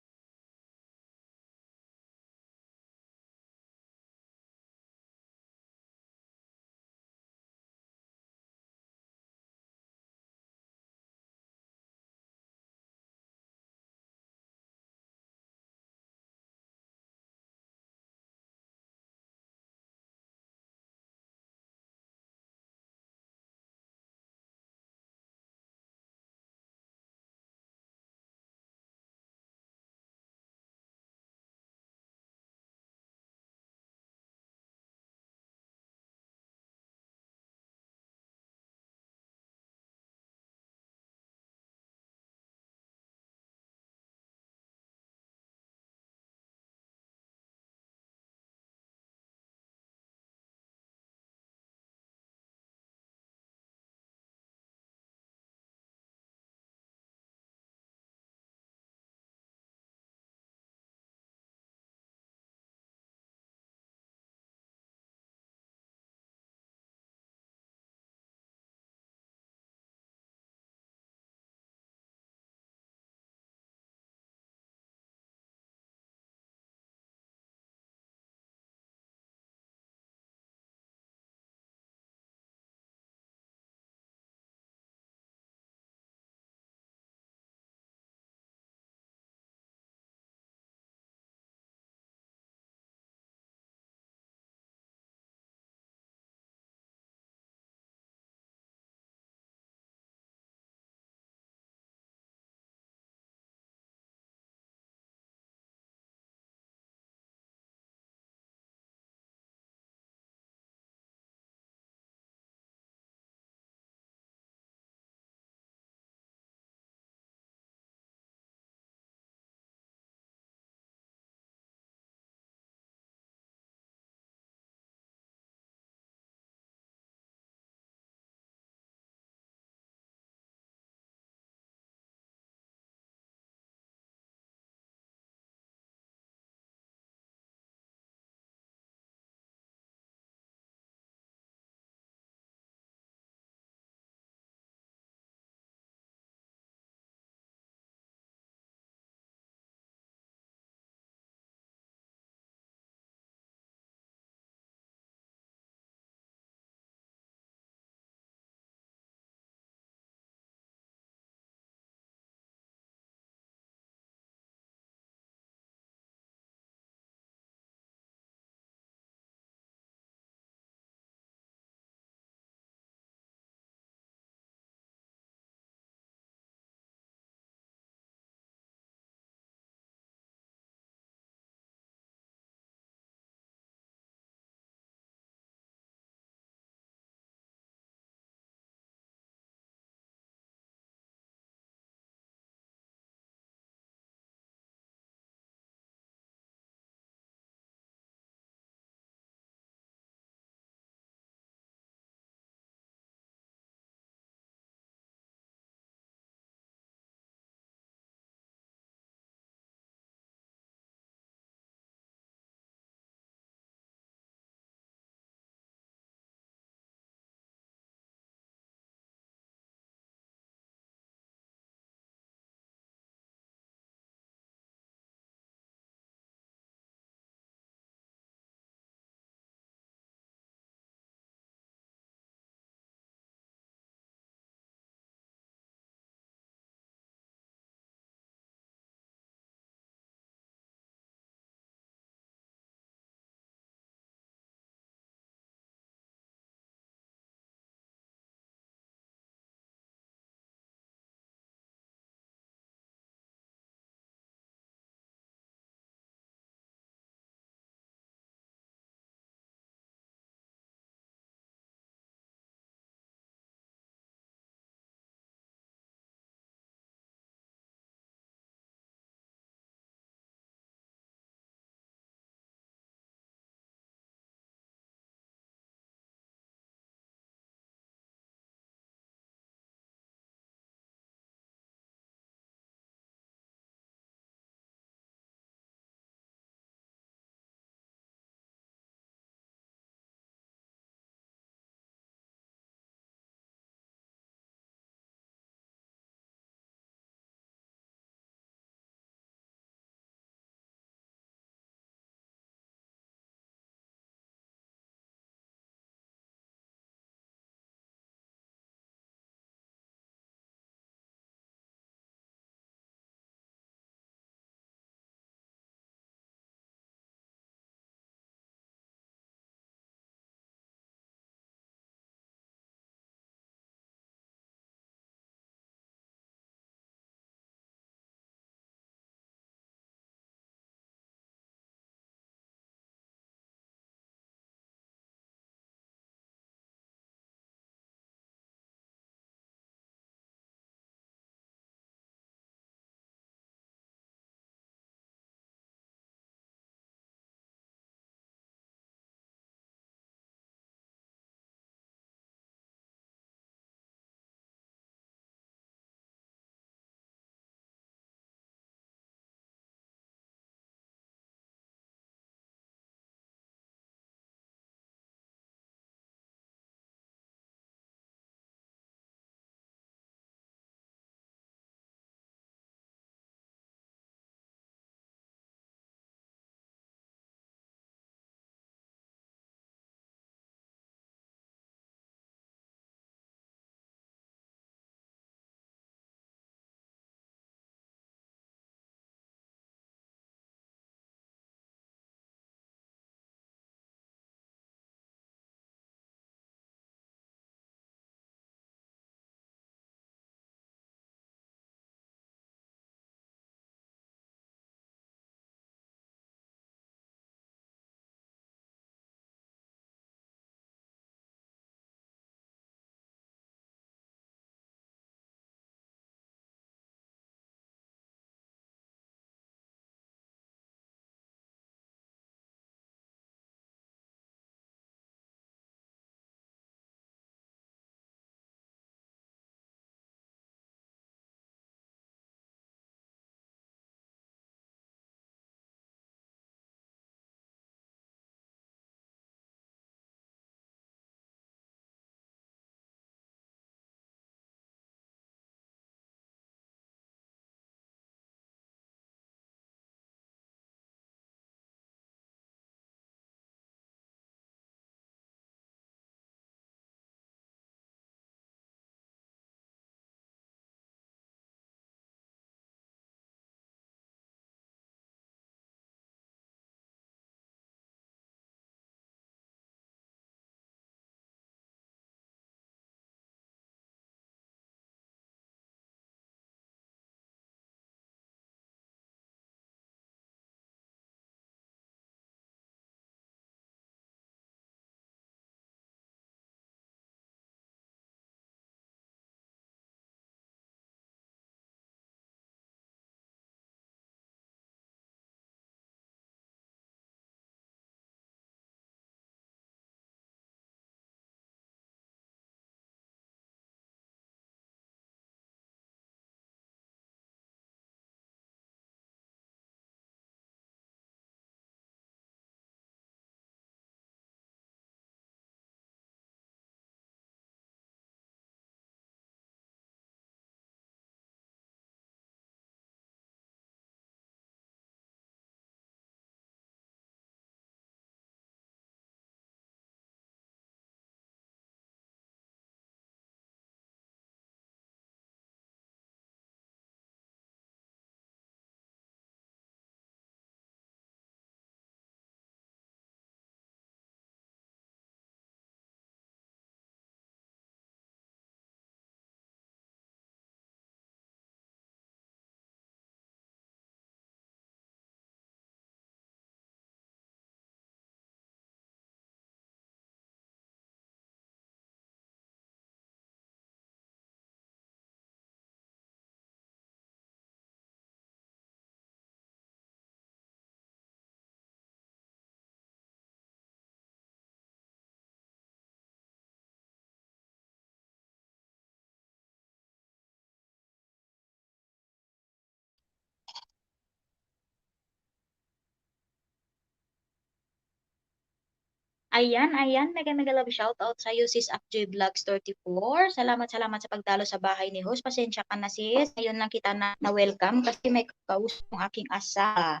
Ayan, ayan. Mega, mega love shout out sa'yo, sis Apjoy Vlogs thirty-four. Salamat, salamat sa pagdalo sa bahay ni host. Pasensya ka na, sis. Ngayon lang kita na, na-welcome kasi may kausap ang aking asawa.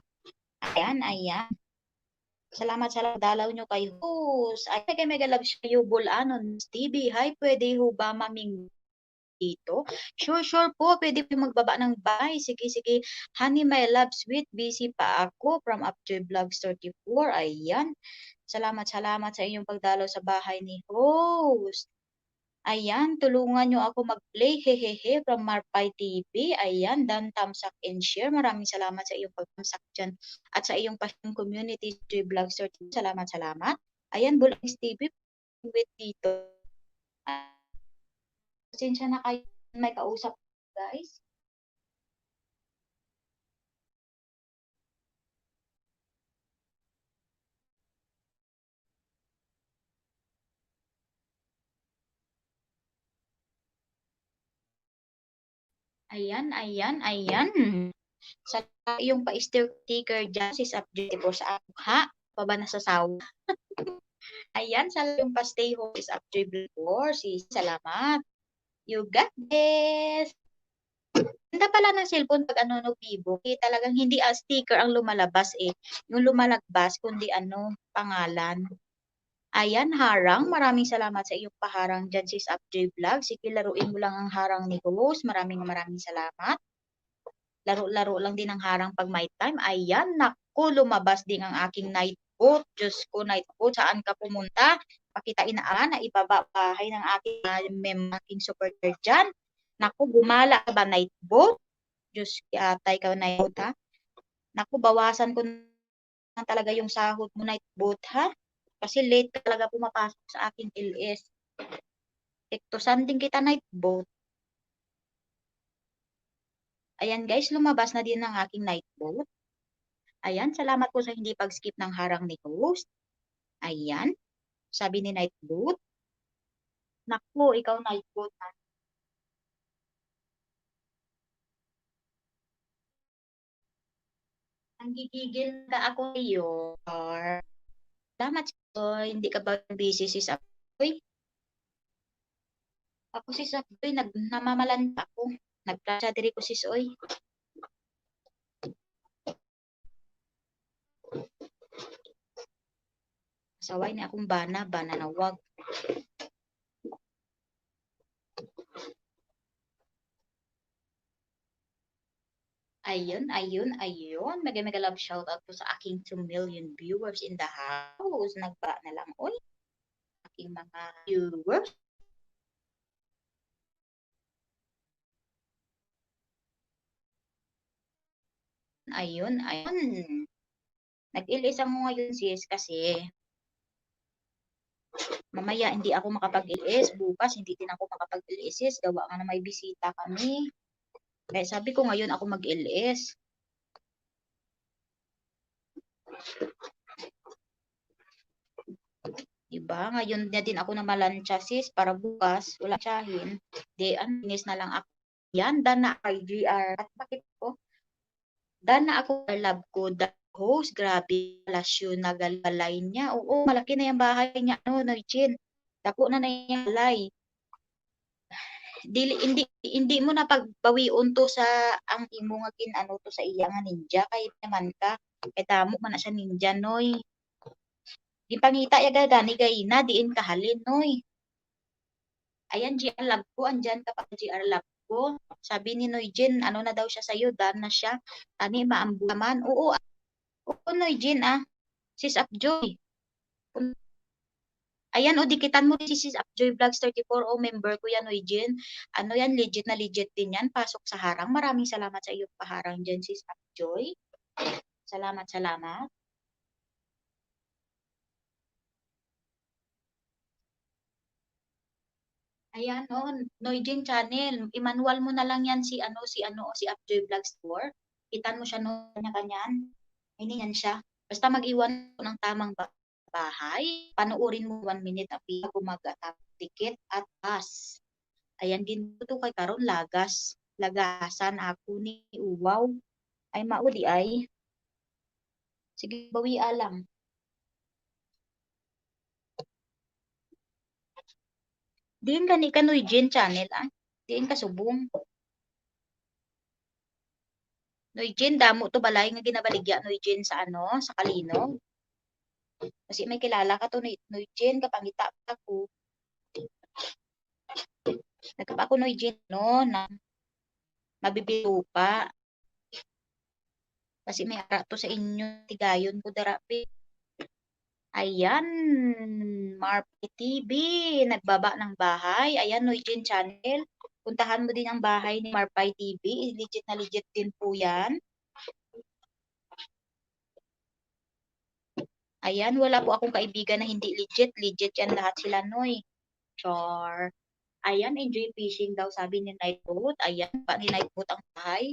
Ayan, ayan. Salamat sa pagdalaw nyo kay host. Ay, mega, mega love sa'yo, Bulanon, Miss T V. Hi, pwede ho ba maming dito? Sure, sure po. Pwede po magbaba ng bye. Sige, sige. Honey, my love, sweet, busy pa ako. From Apjoy Vlogs thirty-four. Ayan. Salamat, salamat sa inyong pagdalaw sa bahay ni host. Ayan, tulungan nyo ako mag-play. Hehehe, from Marpay T V. Ayan, Dan, thumbs up and share. Maraming salamat sa iyong pag-thumbs up dyan. At sa iyong passion community, Apjoy Vlogs thirty-four. Salamat, salamat. Ayan, Bulanos T V. Wait dito. Ah, pasensya na kayo, may kausap, guys. Ayan, ayan, ayan. Sa iyong pa-sticker dyan, sis Apjoy, po sa ako, ha? Pa ba nasasawa? Ayan, sa iyong pa-stay home, sis Apjoy Vlog four, sis, salamat. You got this. Ganda pala ng cellphone pag ano, no, Vivo. Eh, talagang hindi, ah, sticker ang lumalabas, eh. Yung lumalabas, kundi ano, pangalan. Ayan, harang. Maraming salamat sa iyong paharang dyan, sis Apjoy Vlog. Sige, laruin mo lang ang harang ni host. Maraming, maraming salamat. Laro-laro lang din ang harang pag may time. Ayan, naku, lumabas din ang aking night boat. Diyos ko, night boat, saan ka pumunta? Pakita inaan na ibaba bahay ng aking, ah, mem-, aking super dyan. Naku, gumala ka ba, night boat? Diyos, atay ka, night boat, ha? Naku, bawasan ko na talaga yung sahod mo, night boat, ha? Kasi late ka talaga pumapasok sa aking L S. Tikto something kita, night boat. Ayan, guys, lumabas na din ang aking night boat. Ayan, salamat po sa hindi pag-skip ng harang ni host. Ayan, sabi ni night boat. Naku, ikaw, night boat, ha? Nanggigigil ka ako iyo, Char. Salamat, Soy. Hindi ka ba busy, sis Apoy? Ako, sis Apoy, nag-, namamalanta ako. Nagplancha diri ko, sis, oy. Saway ni akong bana, bana na wag. Ayun, ayun, ayun. Mega, mega love shout out po sa aking two million viewers in the house. Nagba na lang, oy. Aking mga viewers. Ayun, ayun. Nag-L S ako ngayon, sis, kasi mamaya hindi ako makapag-L S, bukas hindi din ako makapag-L S, sis, gawa nga na may bisita kami. Kaya sabi ko, ngayon ako mag-L S. Diba? Ngayon na din ako namalantsa, sis, para bukas, wala tsahin. Di, ang linis na lang ako. Yan, dana kay G R. At bakit ko? Dana ako, love ko, the host, grabe, palasyo na gal-, balay niya. Oo, malaki na yung bahay niya, ano, Noy Chin. Dako na na yung balay. Dili, hindi, hindi mo na pagbawion to sa ang imo nga gin-, ano to sa iya nga ninja. Kay naman ka, kay damo man na siya ninja, Noy. Gipangita ya gani gayna, diin kahalin, Noy. Ayan, G R love ko, andyan ka pa, G R love ko. Sabi ni Noy Jean, ano na daw siya sa'yo, done na siya. Tani, maambo naman. Oo, ah. Oo, Noy Jean, ah. Sis Apjoy. Ayan, o, dikitan mo si Sis Apjoy Vlogs thirty-four. O, member ko yan, Noy Jean. Ano yan, legit na legit din yan. Pasok sa harang. Maraming salamat sa iyong paharang dyan, Sis Apjoy. Salamat, salamat. Ayan, oh, Noy Jean Channel. I-manual mo na lang yan si, ano, si, ano, si Apjoy Vlogs four. Kitan mo siya, no, kanya-kanyan. Ini yan siya. Basta mag-iwan ko ng tamang ba-, bahay. Panuorin mo one minute, api, ako mag-atap ticket at bus. Ayan, ginbuto kay karon lagas. Lagasan ako ni uwaw. Ay, mao di ay. Sige, bawia lang. Diin gani ka, Noy Jean Channel, ah? Diin ka subong? Noy Jean, damo to balay nga ginabaligya, Noy Jean, sa ano, sa Kalinog. Kasi may kilala ka to, Noy, Noy Jean, kapangita ako. Nagkapa ako, Noy Jean, no, na mabibilupa. Kasi may ara to sa inyo, tigayon ko dara, be. Ayan, Marpay T V, nagbaba ng bahay. Ayan, Noy Jean Channel. Puntahan mo din ang bahay ni Marpay T V. Legit na legit din po yan. Ayan, wala po akong kaibigan na hindi legit. Legit yan lahat sila, Noy. Char. Ayan, enjoy fishing daw, sabi ni Nightbot. Ayan, ba ni Nightbot ang bahay?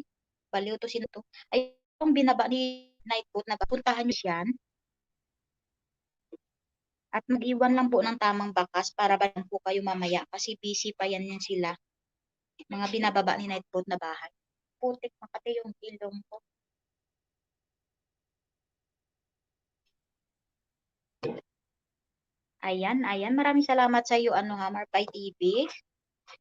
Baliw to, sino to? Ay, ang binaba ni Nightbot na ba? Puntahan niyo siyan. At mag-iwan lang po ng tamang bakas para bayan po kayo mamaya kasi busy pa yan, yan sila. Mga binababa ni Nightbot na bahay. Putik, makati yung ilong ko. Ayan, ayan. Maraming salamat sa iyo, ano ha, Marpay T V.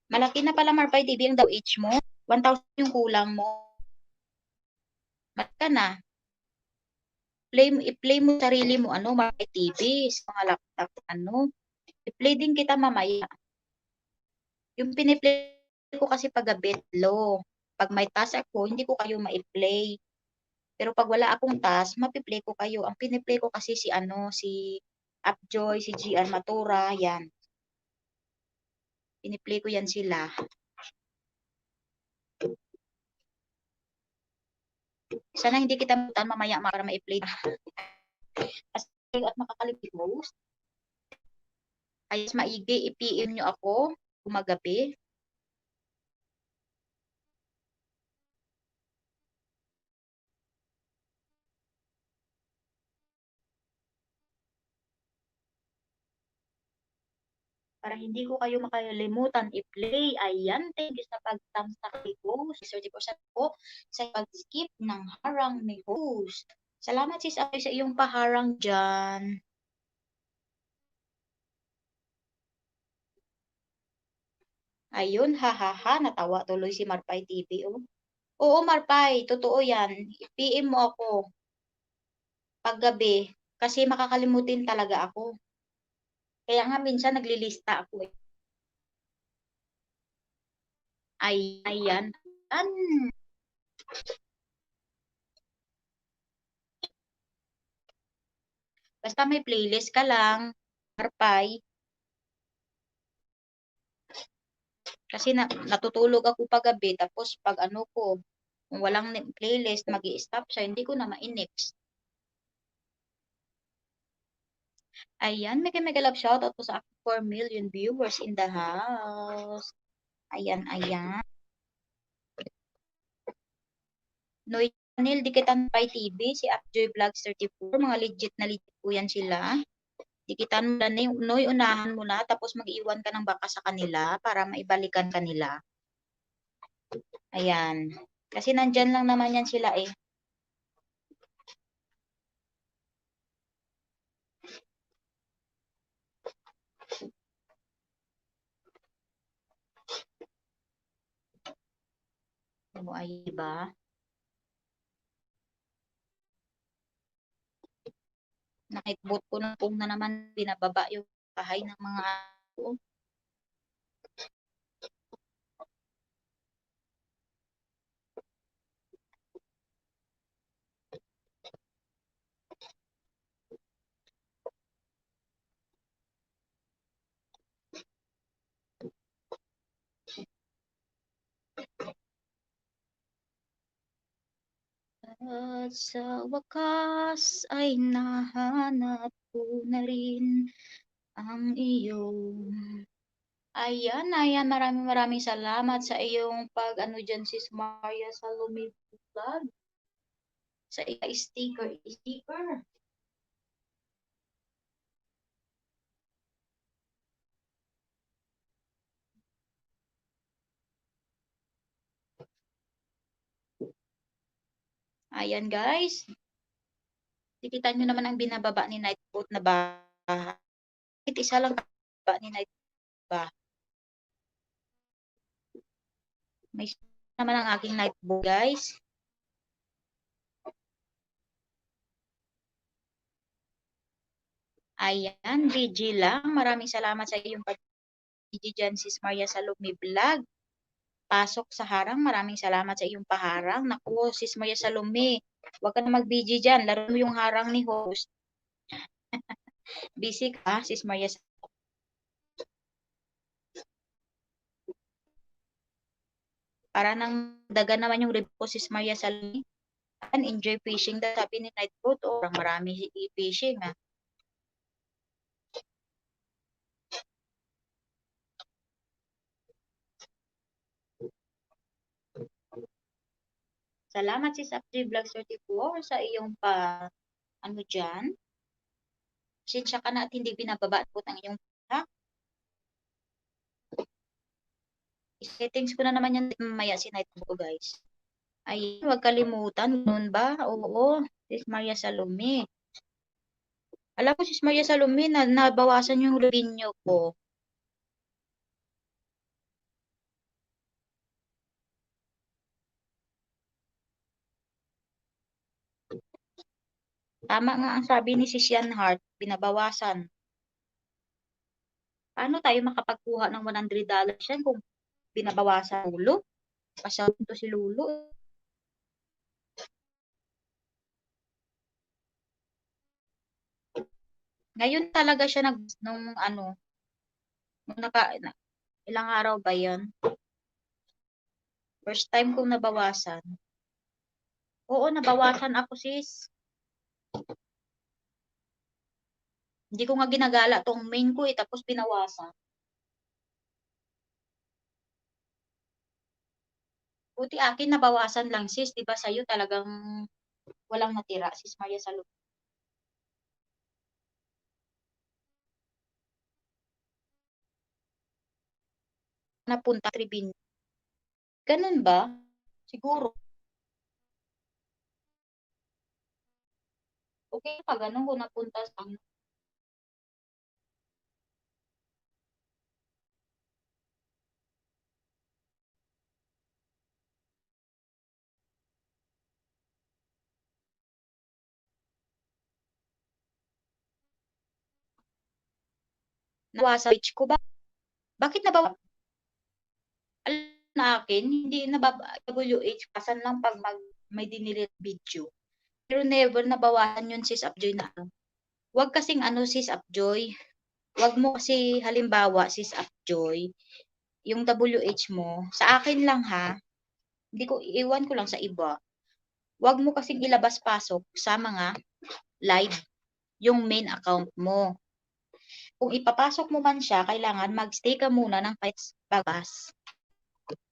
Malaki na pala, Marpay T V, ang daw age mo. One thousand yung kulang mo. Malaki ka na. Play mo, i-play mo sarili mo, ano, Marpay T V, sa mga laptop, ano. I-play din kita mamaya. Yung piniplay ko kasi pag gabi, lo. Pag may task ako, hindi ko kayo ma-play. Pero pag wala akong task, mapiplay ko kayo. Ang piniplay ko kasi si ano, si Upjoy, si G R Matura, yan. Piniplay ko yan sila. Sana hindi kita mabutan mamaya para ma-play. Kasi at makakalimit host. Ay, mas maigi, i-P M nyo ako kung magabi. Para hindi ko kayo makalimutan i-play. Ayan, thank you sa pagtamsak ni host. Sir Dico, sa po, sa pag-skip ng harang ni host. Salamat, sis Apoy, sa iyong paharang dyan. Ayun, ha, ha, ha, natawa tuloy si Marpay T V, oh. Oo, Marpay, totoo yan. I-P M mo ako paggabi kasi makakalimutin talaga ako. Kaya nga minsan naglilista ako, eh. Ay, ayan. An-, basta may playlist ka lang, Marpay. Kasi na, natutulog ako paggabi, tapos pag ano ko, kung walang ni-, playlist, mag-i-stop siya, hindi ko na ma-next. Ayan, mega, mega love shoutout po sa aking four million viewers in the house. Ayan, ayan. Noy Channel, Dikitan Pay T V, si Upjoy Vlogs thirty-four, mga legit na legit po yan sila. Dikitan mo lang, Noy, unahan mo na, tapos mag-iwan ka ng baka sa kanila para maibalikan kanila. Ayan. Kasi nandyan lang naman yan sila eh. Ano ay iba? Nakitbot ko na kung na naman binababa yung bahay ng mga aso. At sa wakas ay nahanap ko na rin ang iyong Ayan, ayan. Maraming, maraming salamat sa iyong pag-ano dyan, Sis Maria Salome Vlog. Sa iya sticker, sticker. Ayan, guys. Nakikita nyo naman ang binababa ni Nightbot na bahay. Kahit isa lang ba ni Nightbot ba? May naman ang aking night boat, guys. Ayan, B G lang. Maraming salamat sa iyong pag-, B G dyan, Sis Maria Salome Vlog. Pasok sa harang, maraming salamat sa iyong paharang. Naku, Sis Maria Salome, huwag ka na mag-B G dyan. Laro mo yung harang ni host. Busy ka, Sis Maria Salome. Para nang dagan naman yung review ko, Sis Maria Salome. An enjoy fishing daw, sabi ni Night Boat. Oh, parang marami i-fishing, ah. Salamat, Sis Apji Vlogs thirty-four, sa iyong pa, ano dyan. Pasensya ka na at hindi binababa po ang iyong, ha? I-settings ko na naman yan mamaya si Night Boat, guys. Ay, huwag kalimutan, ganun ba? Oo, Sis Maria Salome. Alam ko, Sis Maria Salome, na, nabawasan yung revenue ko. Tama nga ang sabi ni Sis Yan Heart, binabawasan. Paano tayo makapagkuha ng one hundred dollars yan kung binabawasan ulo? Pasyal to si Lolo. Ngayon talaga siya nag-, nung ano, nung naka-, na-, ilang araw ba yun? First time kong nabawasan. Oo, nabawasan ako, sis. Hindi ko nga ginagala tong main ko eh, tapos binawasan. Buti akin nabawasan lang, sis. Di ba sa'yo talagang walang natira, sis Maria Salome? Napunta Tribin. Ganun ba? Siguro. Okay pa ganun kung napunta sa ano. Nawa sa page ko ba? Bakit nabawa? Alam na akin, hindi nabab-, W H, pasan lang pag mag-, may dinili video. Pero never nabawasan yun, sis Apjoy, na ano. Wag kasing ano, sis Apjoy. Wag mo kasi, halimbawa, sis Apjoy, yung W H mo, sa akin lang ha, hindi ko, iwan ko lang sa iba. Wag mo kasing ilabas-pasok sa mga live yung main account mo. Kung ipapasok mo man siya, kailangan magstay ka muna ng five minutes bagbas.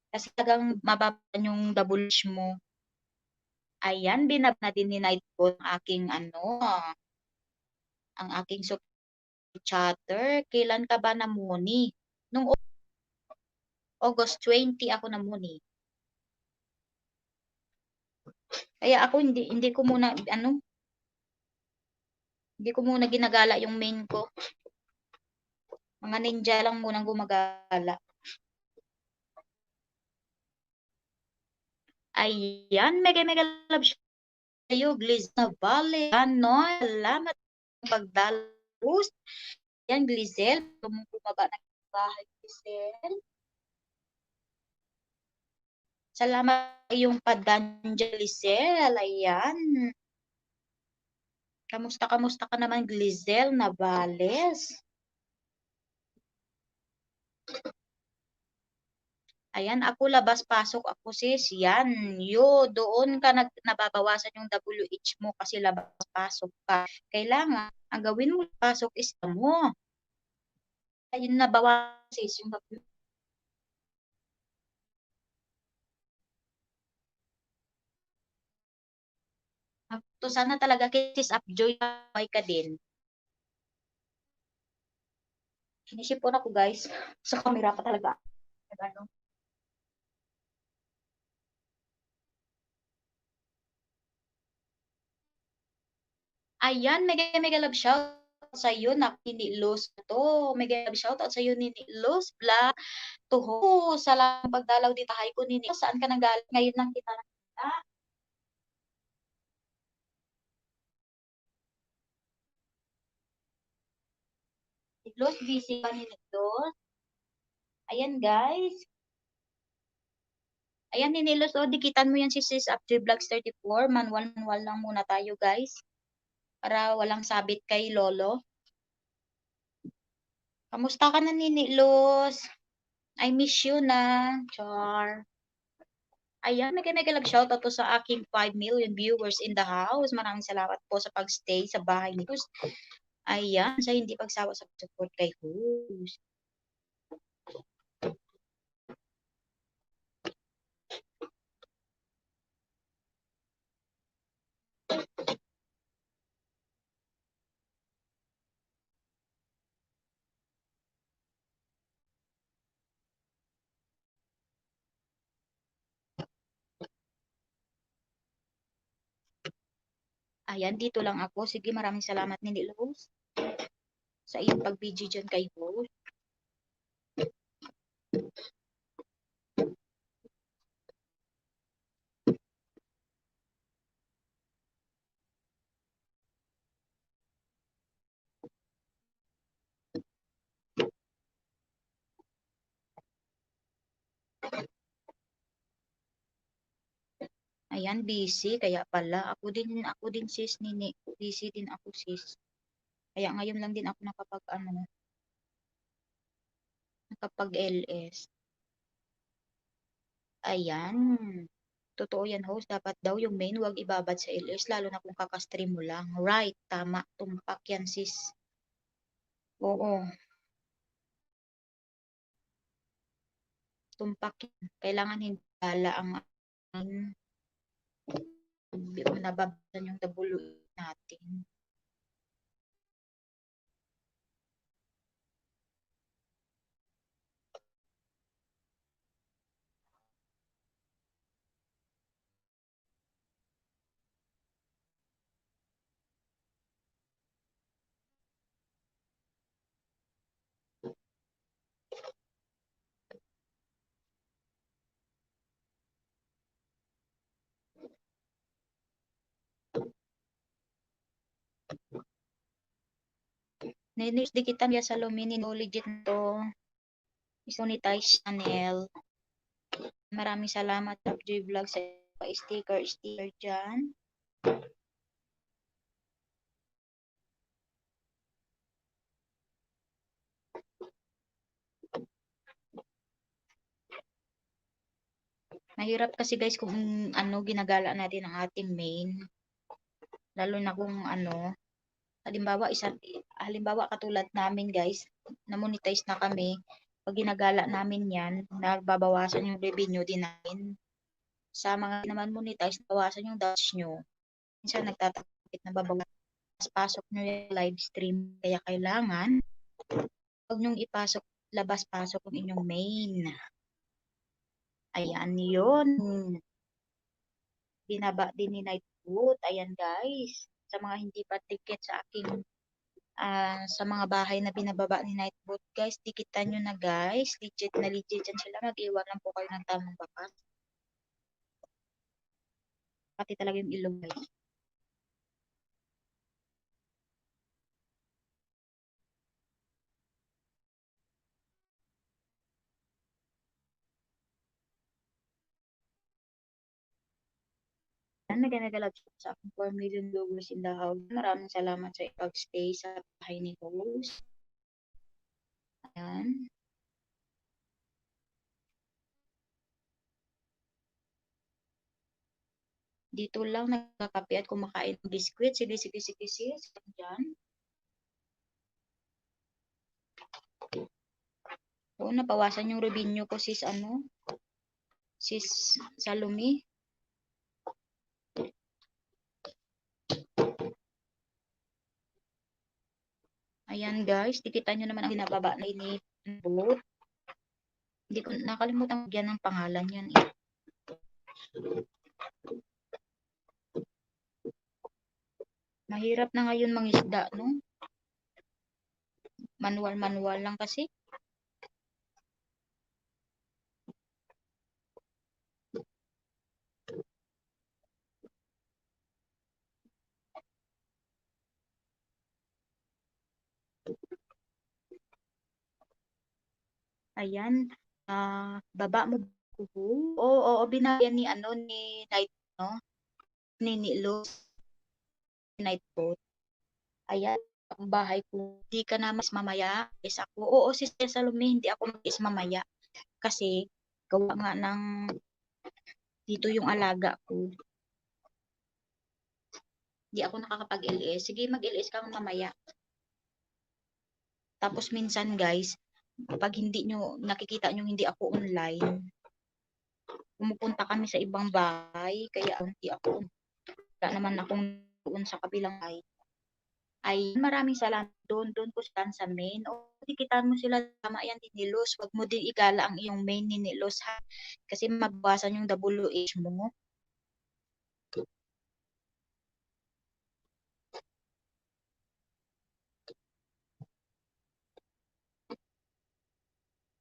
Kasi talagang mababa yung W H mo. Ayan, binab na din ni Night Boat ang aking, ano, ang aking sup-, chatter. Kailan ka ba namuni? Nung Au-, August twenty ako namuni. Kaya ako hindi, hindi ko muna, ano, hindi ko muna ginagala yung main ko. Mga ninja lang muna ang gumagala. Ayan, mega, mega love sa'yo, Gliz Navale. Ano, salamat sa pagdala, host. Ayan, Glizel, gusto mong bumaba ng bahay, Glizel? Salamat sa iyong pagdala, Glizel. Ayan. Kamusta, kamusta ka naman, Glizel Navales? Ayan, ako labas-pasok ako, sis. Yan, yo, doon ka nag-, nababawasan yung W H mo kasi labas-pasok ka. Kailangan, ang gawin mo, pasok is mo. Ayun, nabawasan, sis, yung W H. To sana talaga kay Sis Apjoy, may ka din. Sinisipon ako, guys. Sa camera pa talaga. Nag-ano. Ayan, mega, mega love shout Sa'yo na, Nini Luz to. Mega love shoutout sa'yo, Nini Luz Vlog. Toho, salamat pagdalaw dito. Hi ko, Nini. Saan ka nanggaling? Ngayon lang kita nakita. Nini Luz, busy pa, Nini Luz. Ayan, guys. Ayan, Nini Luz, oh, dikitan mo yan si Sis Apjoy Vlogs thirty-four. Manual, manual lang muna tayo, guys. Para walang sabit kay Lolo. Kamusta ka na, Nini Luz? I miss you na. Char. Ayan, mega, mega love shoutout to sa aking five million viewers in the house. Maraming salamat po sa pag-stay sa bahay ni host. Ayan, sa hindi pagsawa sa pag-support kay host. Ayan, dito lang ako. Sige, maraming salamat, Nini Luz, sa iyong pag-B G dyan kay host. Ayan, busy. Kaya pala. Ako din, ako din, sis, Nini. Busy din ako, sis. Kaya ngayon lang din ako nakapag, ano, nakapag-L S. Ayan. Totoo yan, host. Dapat daw yung main wag ibabad sa L S, lalo na kung kaka-stream mo lang. Right, tama. Tumpak yan, sis. Oo. Tumpak yan. Kailangan hindi gala ang, ang, hindi mo nababasa yung W natin. Ninis di kita niya sa Lumini, no, legit to. Is monetize channel. Maraming salamat, Top J Vlog, sa pa-sticker, sticker dyan. Mahirap kasi, guys, kung ano, ginagala natin ang ating main. Lalo na kung ano, halimbawa, isa, halimbawa, katulad namin, guys, na-monetize na kami. Pag ginagala namin yan, nagbabawasan yung revenue din namin. Sa mga naman monetize, bawasan yung dash nyo. Minsan nagtatakit na babawasan, pasok nyo yung live stream. Kaya kailangan, huwag nyong ipasok, labas-pasok ang inyong main. Ayan, yun. Binaba din ni Nightbot. Ayan, guys. Sa mga hindi pa dikit sa aking, ah, sa mga bahay na binababa ni Nightbot, guys, dikitan nyo na, guys. Legit na legit yan sila. Mag-iwan lang po kayo ng tamang bakas. Pati talaga yung ilong, guys. Yan, naganagalab sa akong four million viewers in the house. Maraming salamat sa pag-stay sa bahay ni host. Ayan. Dito lang nagkakape at kumakain ng biskwit. Sige, sige, sige, sis. Diyan. Oo, nabawasan yung revenue ko, sis, ano? Sis Salome. Ayan, guys, nakikita nyo naman ang binababa na ni Nightbot. Hindi ko, nakalimutan ko yan ang pangalan yan eh. Mahirap na ngayon mangisda, no? Manual-manual lang kasi. Ayan. Ah, baba mo ko. Oo, oo, binayan ni ano, ni Night, no? Ni Nilos. Night boat. Ayan, ang bahay ko. Di ka na mas mamaya. Is ako, oo, Sister Salome, hindi ako mag-is mamaya. Kasi, gawa nga ng dito yung alaga ko. Di ako nakakapag-L S. Sige, mag-L S ka mamaya. Tapos minsan, guys, pag hindi nyo, nakikita nyo hindi ako online, pumupunta kami sa ibang bahay, kaya hindi ako, wala naman akong doon sa kabilang bahay. Ay, maraming salamat. Doon, doon po sa sa main. O, dikitan mo sila, tama yan, ni Nilos. Wag mo din igala ang iyong main ni Nilos, ha? Kasi mabawasan yung W H mo.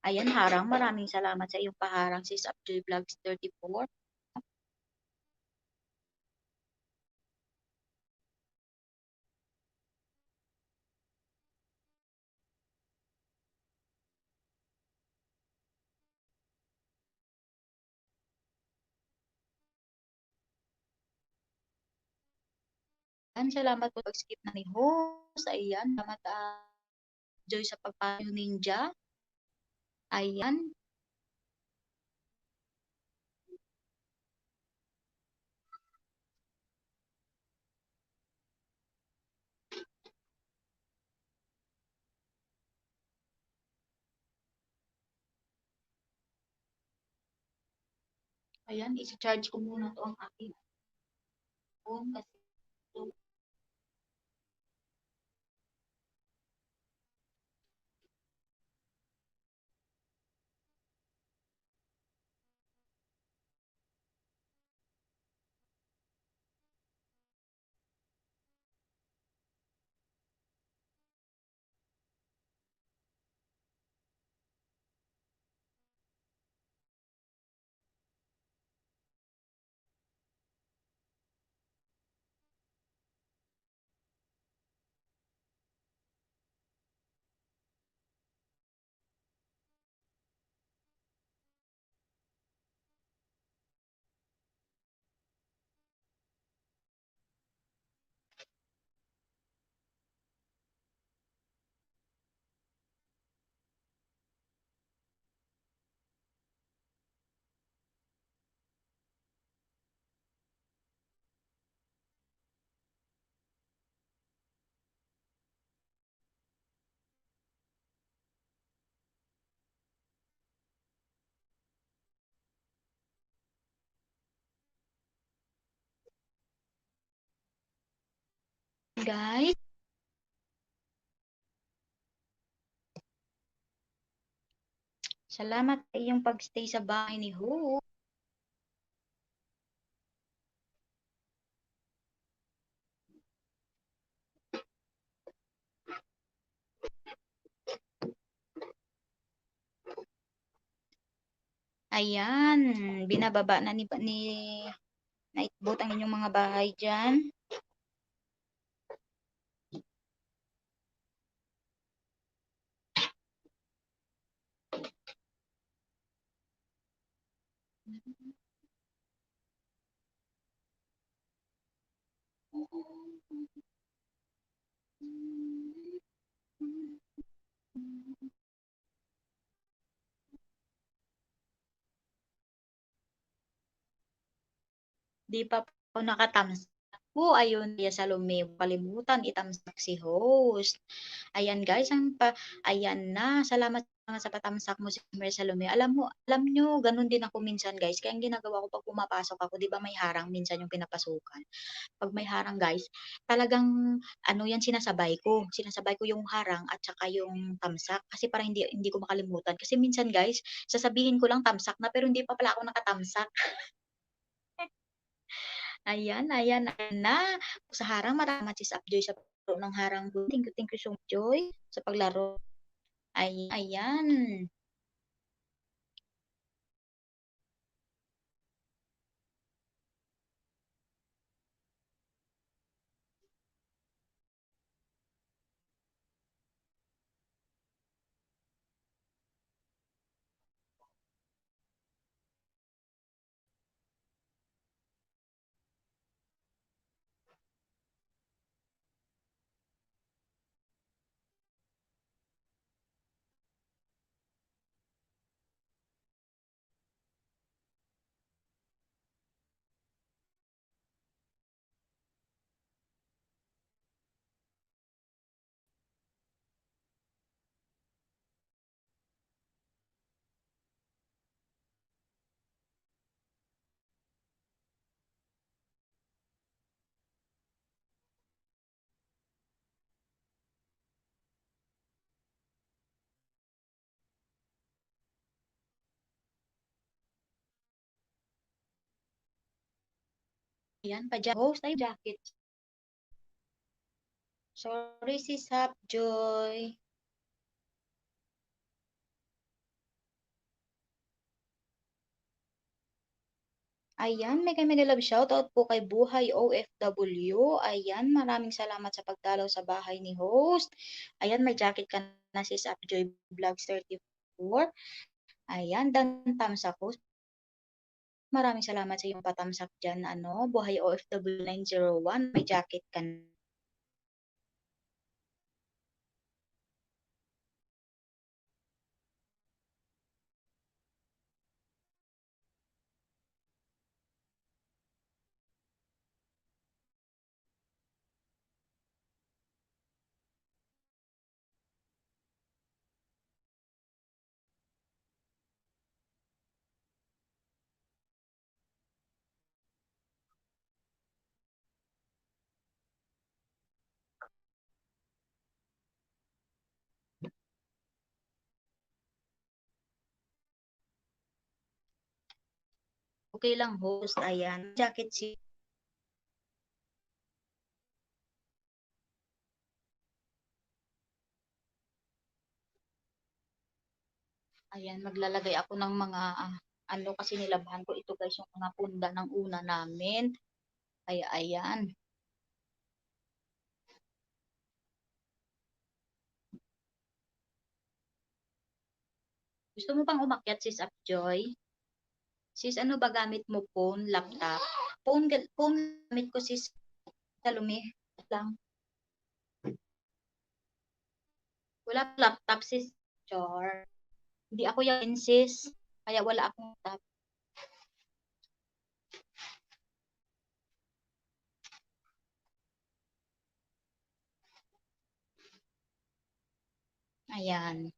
Ayan, harang. Maraming salamat sa iyong paharang, Sis Abjoy Vlogs thirty-four. Ayan, salamat po pag-skip na ni host. Ayan, salamat, ah, Joy sa pagpayo ninja. Ayan. Ayan, isi-charge ko muna to ang aking phone kasi Guys. Salamat sa iyong pag-stay sa bahay ni Hope. Ayan, binababa na ni, ni Nightbot ang inyong mga bahay dyan. Di pa po nakatamsak. O, ayun, Kuya Salome, kalimutan itamsak si host. Ayan, guys, ang pa-, ayan na. Salamat, salamat sa patamsak mo, si Mer Salome. Alam mo, alam nyo, ganun din ako minsan, guys. Kaya ang ginagawa ko pag pumapasok ako, di ba may harang minsan yung pinapasukan. Pag may harang, guys, talagang, ano yan, sinasabay ko. Sinasabay ko yung harang at saka yung tamsak. Kasi para hindi, hindi ko makalimutan. Kasi minsan, guys, sasabihin ko lang tamsak na, pero hindi pa pala ako nakatamsak. Ayan, ayan, ayan na. Sa harang, maraming salamat, Sis Apjoy, sa paglaro ng harang. Thank you, thank you so much, Joy, sa paglaro. Ay, ayan. Ayan, pa ja-, host, ay, jacket. Sorry, sis Hap Joy. Ayan, may kami nilab shoutout po kay Buhay O F W. Ayan, maraming salamat sa pagdalaw sa bahay ni host. Ayan, may jacket ka na, sis Apjoy Vlogs thirty-four. Ayan, dan thumbs up, host. Maraming salamat sa iyong patamsak dyan, ano, Buhay O F W nine zero one, may jacket ka na. Okay lang, host. Ayan. Jacket si Ayan, maglalagay ako ng mga, ah, ano, kasi nilabhan ko ito, guys, yung mga punda ng una namin. Kaya ayan. Gusto mo bang umakyat, sis Apjoy? Sis, ano ba gamit mo? Phone, laptop? Phone, gal-, phone gamit ko, sis Salome. Lang. Wala akong laptop, sis. Char. Hindi ako yan, sis. Kaya wala akong laptop. Ayan.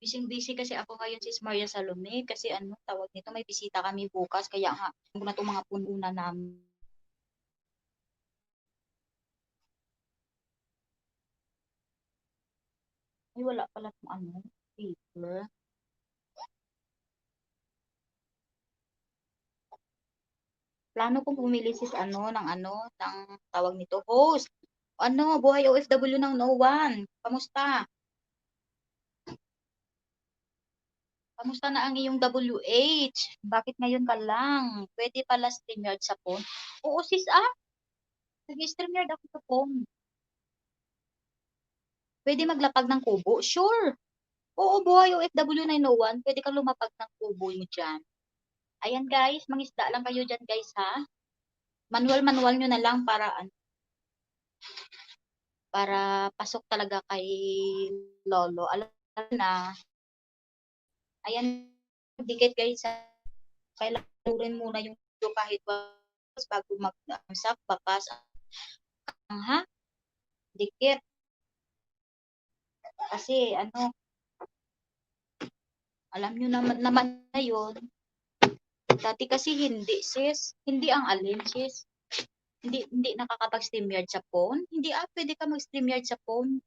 Busy-busy kasi ako ngayon, sis Maria Salome, kasi ano, tawag nito, may bisita kami bukas, kaya nga, ano na itong mga puno na namin. Ay, wala pala tong ano, paper. Plano kong pumili, sis, ano, ng ano, ng tawag nito, host. Ano, Buhay O F W nine zero one. Kamusta? Kamusta na ang iyong W H? Bakit ngayon ka lang? Pwede pala StreamYard sa phone? Oo, sis, ah. Nag-StreamYard ako sa phone. Pwede maglapag ng kubo? Sure. Oo, Buhay O F W nine zero one, pwede ka lumapag ng kubo mo dyan. Ayan, guys, mangisda lang kayo dyan, guys, ha? Manual-manual nyo na lang para, ano, para pasok talaga kay Lolo. Alam na, ayan, dikit, guys, ha? Kailangan rin muna yung video kahit once bago mag-, um, sak, bakas, ha? Dikit. Kasi, ano, alam nyo naman, naman na yun. Dati kasi hindi, sis. Hindi ang alin, sis. Hindi, hindi nakakapag-StreamYard sa phone. Hindi, ah, pwede ka mag-StreamYard sa phone.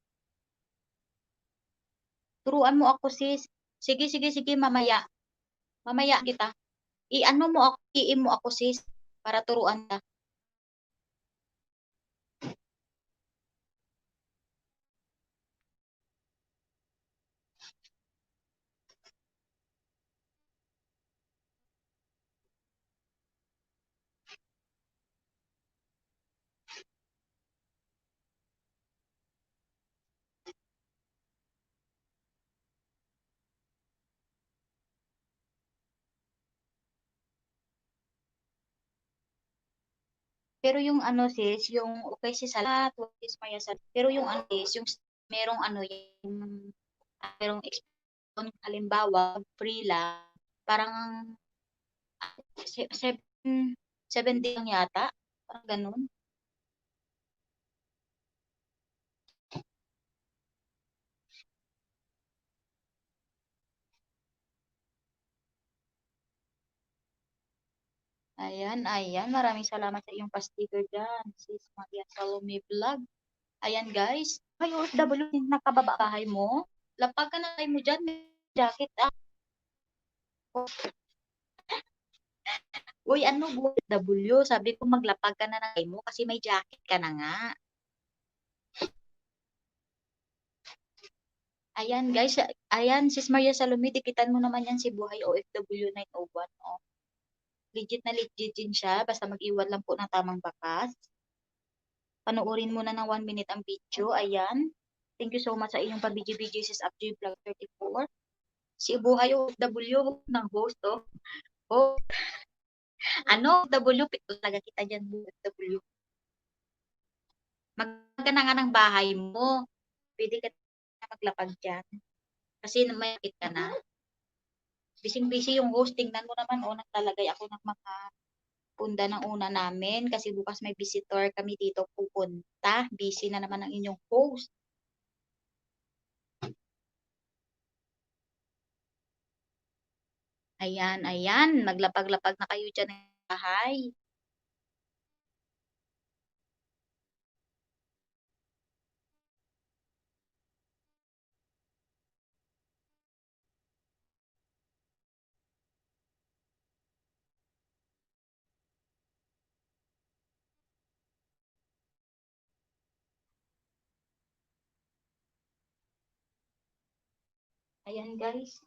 Turuan mo ako, sis. Sige, sige, sige, mamaya. Mamaya kita. I-ano mo ako, I M mo ako, sis, para turuan ta. Pero yung ano, sis, yung, okay, sis, salamat, sis Maya, sal-, pero yung ano, sis, yung s-, merong ano, yung, ah, merong ex-, halimbawa, free lang, parang, ah, se-, seven, seven day lang yata, parang ganun. Ayan, ayan. Maraming salamat sa iyong pa-sticker dyan, Sis Maria Salome Vlog. Ayan, guys. May O F W, nakababa bahay mo. Lapag ka na tayo mo dyan. May jacket, ah. Uy, ano, O F W? Sabi ko, maglapag ka na ng bahay mo kasi may jacket ka na nga. Ayan, guys. Ayan, Sis Maria Salome, dikitan mo naman yan si Buhay O F W nine oh one, oh. Legit na legit din siya. Basta mag-iwan lang po ng tamang bakas. Panoorin mo na ng one minute ang video. Ayan. Thank you so much sa inyong pa-B G B G, Sis Apjoy Vlog thirty-four. Si Buhay O F W ng host, oh. Oh. Ano, O F W, pito talaga kita dyan, O F W. Magka na nga ng bahay mo. Pwede ka na maglapag dyan. Kasi may sakit ka na. Bising-busy yung host. Tingnan mo naman, oh, naglalagay ako ng mga punda ng una namin kasi bukas may visitor kami dito pupunta. Busy na naman ang inyong host. Ayan, ayan. Maglapag-lapag na kayo dyan ng bahay. Ayan, guys.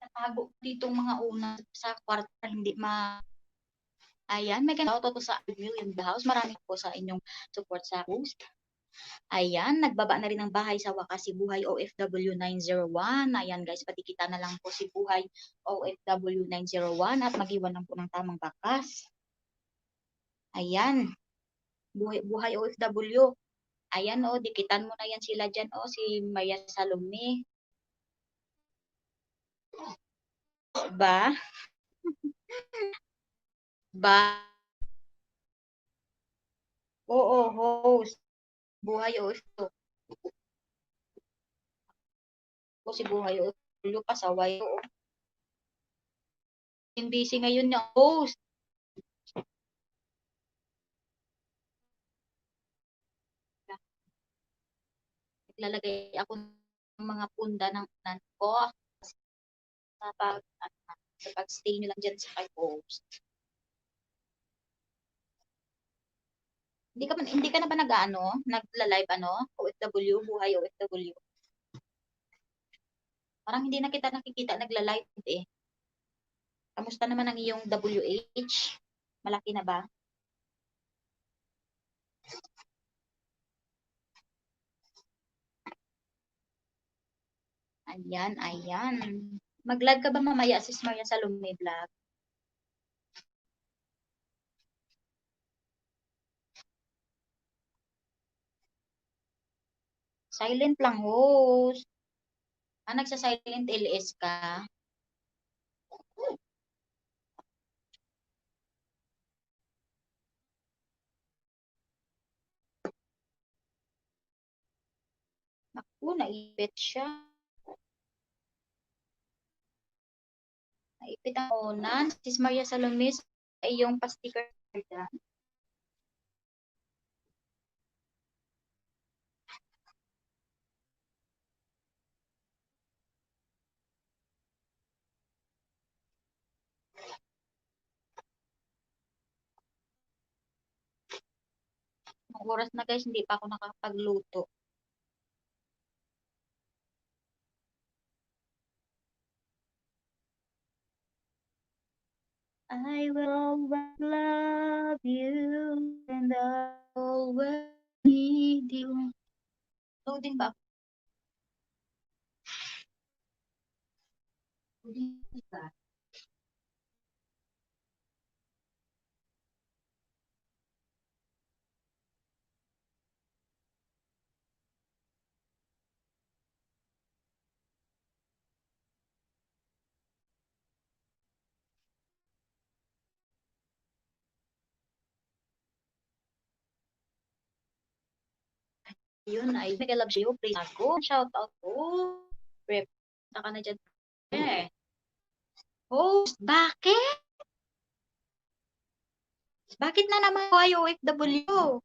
Natago dito ang mga una sa kwarto para hindi ma-, ayan, may ganda to sa Million House. Maraming po sa inyong support sa post. Ayan, nagbaba na rin ang bahay sa wakas si Buhay O F W nine zero one. Ayan, guys, pati kita na lang po si Buhay O F W nine zero one at mag-iwan lang po ng tamang bakas. Ayan. Buhay, Buhay O F W. Ayan, oh, dikitan mo na yan sila dyan, oh, si Maria Salome. Ba? Ba? Oo, host. Buhay O F W. O, si Buhay O F W, pasaway, oo. Busy ngayon niya, host. Naglalagay ako ng mga punda ng anak ko sa pag-, ano, sa pag-stay nyo lang dyan sa kay host. Hindi ka man, hindi ka na ba nag-aano, nagla-live, ano, O F W, buhay O F W? Parang hindi na kita nakikita nagla-live eh. Kamusta naman ang iyong W H? Malaki na ba? Ayan, ayan. Mag-live ka ba mamaya, Sis Maria Salome Vlog? Silent lang, host. Ah, nagsa-silent L S ka? Naku, naipit siya. Naipit ang unan. Sis Maria Salome, sa iyong pa-sticker dyan. Ang oras na, guys, hindi pa ako nakakapagluto. I will always love you and I always need you. Loading ba? Loading ba? Yun, ay, mega love sa'yo, please ako. Shout out ko. Rep, punta ka na dyan. Eh. Host, bakit? Bakit na naman buhay O F W?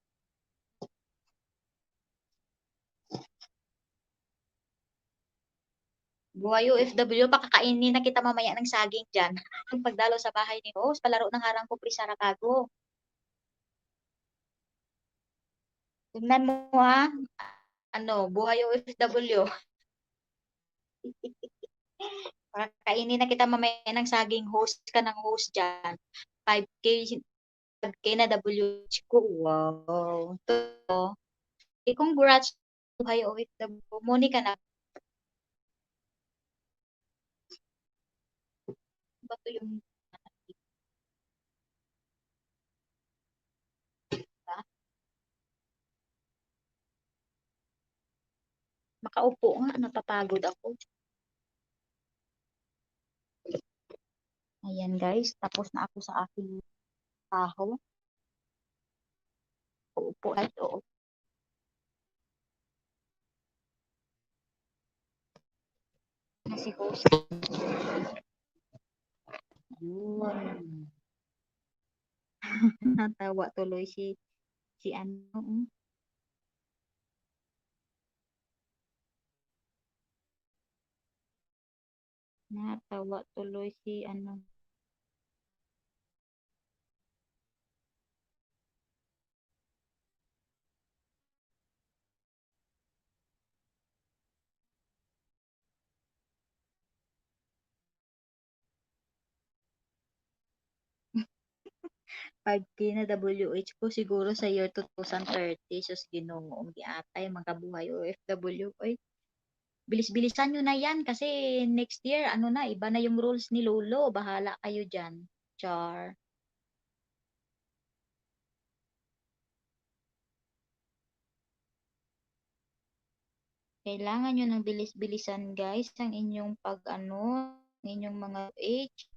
Buhay O F W, pakakainin na kita mamaya ng saging dyan. Ang pagdalo sa bahay ni host, palaro ng harang ko, Prisara Kago. Tingnan mo, ah. Ano, buhay O F W. Pakakainin na kita mamaya ng saging, host ka ng host dyan. Five K, five K na W H ko. Wow. Ito. Eh, congrats, buhay O F W. Moni ka na. Ba to yung Makaupo nga, napapagod ako. Ayan, guys, tapos na ako sa aking trabaho. Upo, guys, oo. Na si host. Yun. Natawa tuloy si, si ano, mm. Natawa tuloy si ano. Five K na W H ko siguro sa year two thousand thirty. Sus, Ginoo, ang giatay, mga kabuhay O F W, oy. Bilis-bilisan nyo na yan kasi next year, ano na, iba na yung rules ni Lolo. Bahala kayo dyan. Char. Kailangan nyo ng bilis-bilisan, guys, ang inyong pag-ano, ang inyong mga age.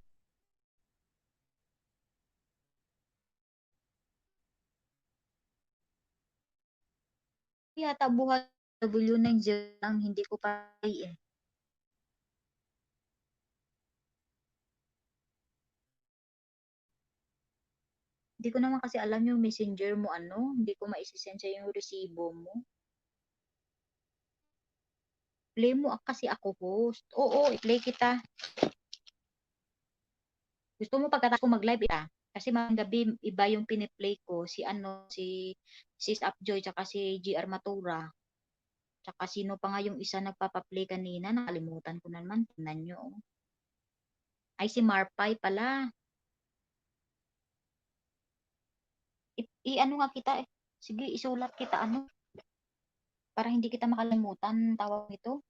Yata buhay W nine zero lang, hindi ko pa eh. Hindi ko naman kasi alam yung messenger mo, ano, hindi ko maisisend sa yung resibo mo. Play mo ak-, kasi ako host. Oo, i-play kita. Gusto mo pagkatapos ko mag-live ita? Kasi mamayang gabi, iba yung piniplay ko. Si ano, si Sis Upjoy, tsaka si G R Matura. Tsaka sino pa nga yung isa nagpapaplay kanina? Nakalimutan ko na naman. Tingnan nyo, oh. Ay, si Marpay pala. I, i-ano nga kita eh. Sige, isulat kita, ano. Para hindi kita makalimutan, tawag nito.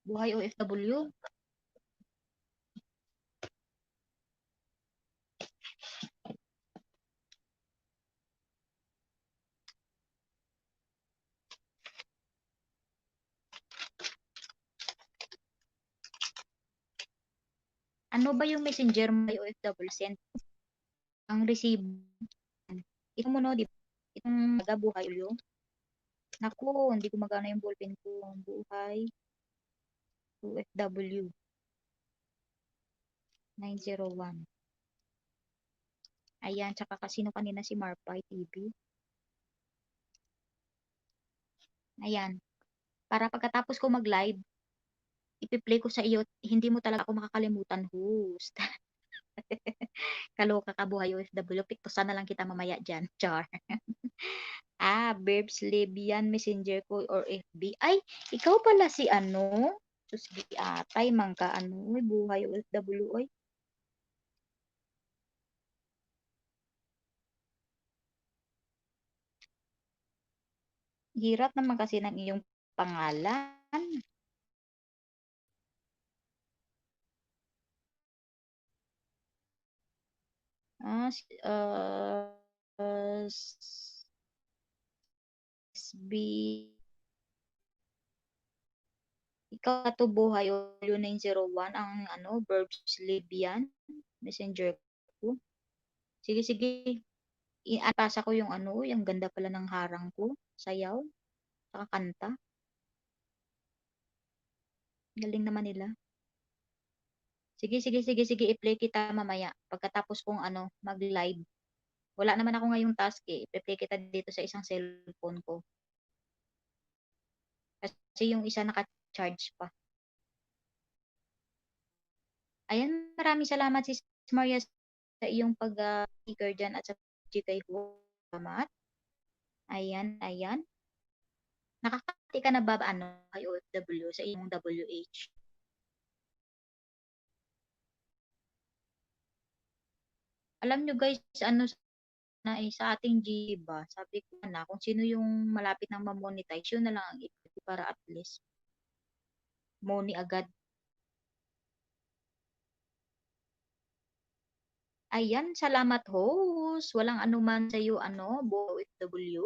Buhay O F W. Ano ba yung messenger mo, O F W? Send ang resibo. Ito mo, no, di ba? Itong taga Buhay Uyo. Naku, hindi gumagana yung ballpen ko. Buhay O F W. Nine zero one. Ayan, tsaka kasino kanina si Marpay T V. Ayan. Para pagkatapos ko mag-live, ipi-play ko sa iyo, hindi mo talaga ako makakalimutan, host. Kaloka ka, buhay O F W. Piktusan na lang kita mamaya dyan. Char. Ah, Verbs Libian, Messenger ko or F B. Ay, ikaw pala si ano? Sus, giatay man ka, ano, uy, buhay O F W, oy. Hirap naman kasi ng iyong pangalan. Ah, si, ah, ah, s-, S B, ikaw to buhay o nine zero one ang ano, Verbs Libian, Messenger ko. Sige, sige. I-, ipasa ko yung ano, uy, ang ganda pala ng harang ko. Sayaw. Saka kanta. Galing naman nila. Sige, sige, sige, sige, i-play kita mamaya pagkatapos kong ano, mag-live. Wala naman ako ngayong task eh. I-play kita dito sa isang cellphone ko. Kasi yung isa naka-charge pa. Ayan, maraming salamat, Sis Maria, sa iyong pag, ah, sticker dyan at sa G K ho. Salamat. Ayan, ayan. Nakakati ka na ba, ano, kay O F W sa imong W H? Alam nyo, guys, ano na eh, sa ating G B, sabi ko na, kung sino yung malapit nang ma-monetize, yun na lang ang i-, para at least money agad. Ayan, salamat, host. Walang anuman sa'yo, ano, buhay O F W.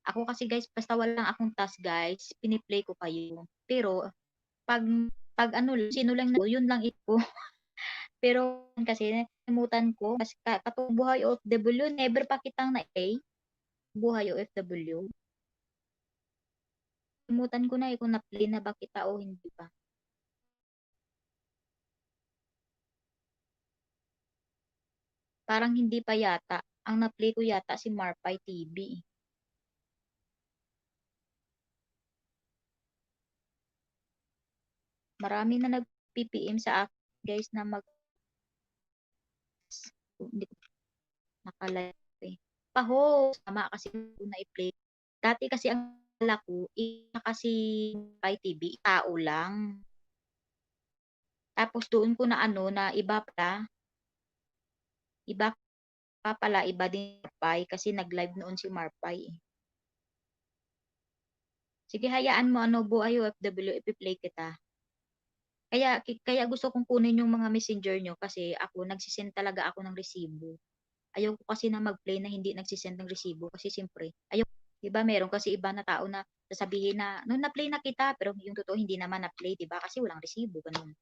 Ako kasi, guys, basta walang akong task, guys, piniplay ko kayo. Pero, pag, pag ano, sino lang na, yun lang ito. Pero kasi, nalimutan ko, kasi ka-, katong buhay O F W, never pa kitang na-play. Buhay O F W. Nalimutan ko na eh, kung na-play na ba kita o hindi pa. Parang hindi pa yata. Ang na-play ko yata si Marpay T V eh. Marami na nag-P P M sa akin, guys, na mag-, hindi ko nakalive eh. Paho, tama kasi ko na i-play. Dati kasi ang akala ko, iba kasi Marpay T V, tao lang. Tapos doon ko na ano, na iba pala, iba pa pala, iba din Marpay kasi nag-live noon si Marpay eh. Sige, hayaan mo, ano, buhay O F W, ipi-play kita. Kaya, ki-, kaya gusto kong kunin yung mga messenger nyo kasi ako, nagsisend talaga ako ng resibo. Ayaw ko kasi na mag-play na hindi nagsisend ng resibo kasi siyempre, ayaw, di ba, meron kasi iba na tao na sasabihin na, "No, na-play na kita," pero yung totoo, hindi naman na-play, di ba? Kasi walang resibo, ganun.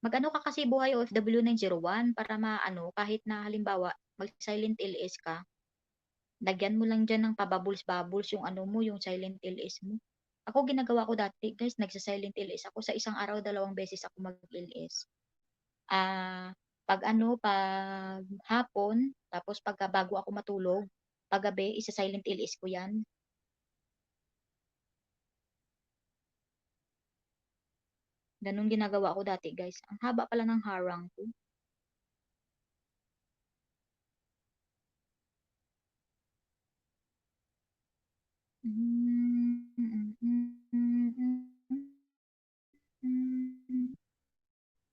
Mag-ano ka kasi buhay O F W nine zero one para ma-, ano, kahit na halimbawa, mag-silent L S ka, lagyan mo lang dyan ng pa-bubbles-bubbles yung ano mo, yung silent L S mo. Ako ginagawa ko dati, guys, nagsa-silent L S ako. Sa isang araw, dalawang beses ako mag-L S. Ah, pag ano, pag hapon, tapos pagka bago ako matulog, paggabi, isa-silent L S ko yan. Ganun ginagawa ko dati, guys. Ang haba pala ng harang ko.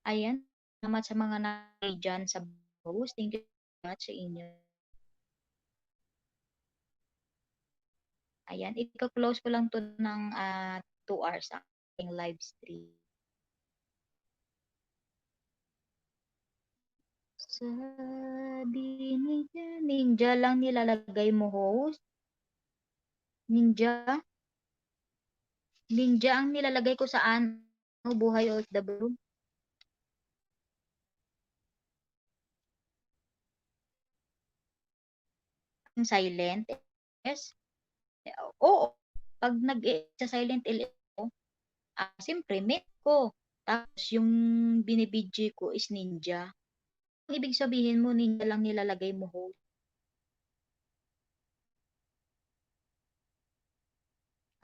Ayan. Salamat sa mga na-, dyan sa host. Thank you so much sa inyo. Ayan, ika-close ko lang to ng, ah, two hours ang ating live stream. Sabi ni Ninja, Ninja lang nilalagay mo, host? Ninja? Ninja ang nilalagay ko sa ano, buhay O F W. Ang silent, yes. Oo, pag nag-, sa silent L S ako, ah, siyempre, mute ko. Tapos yung binibidyo ko is Ninja. Ang ibig sabihin mo, Ninja lang nilalagay mo, host.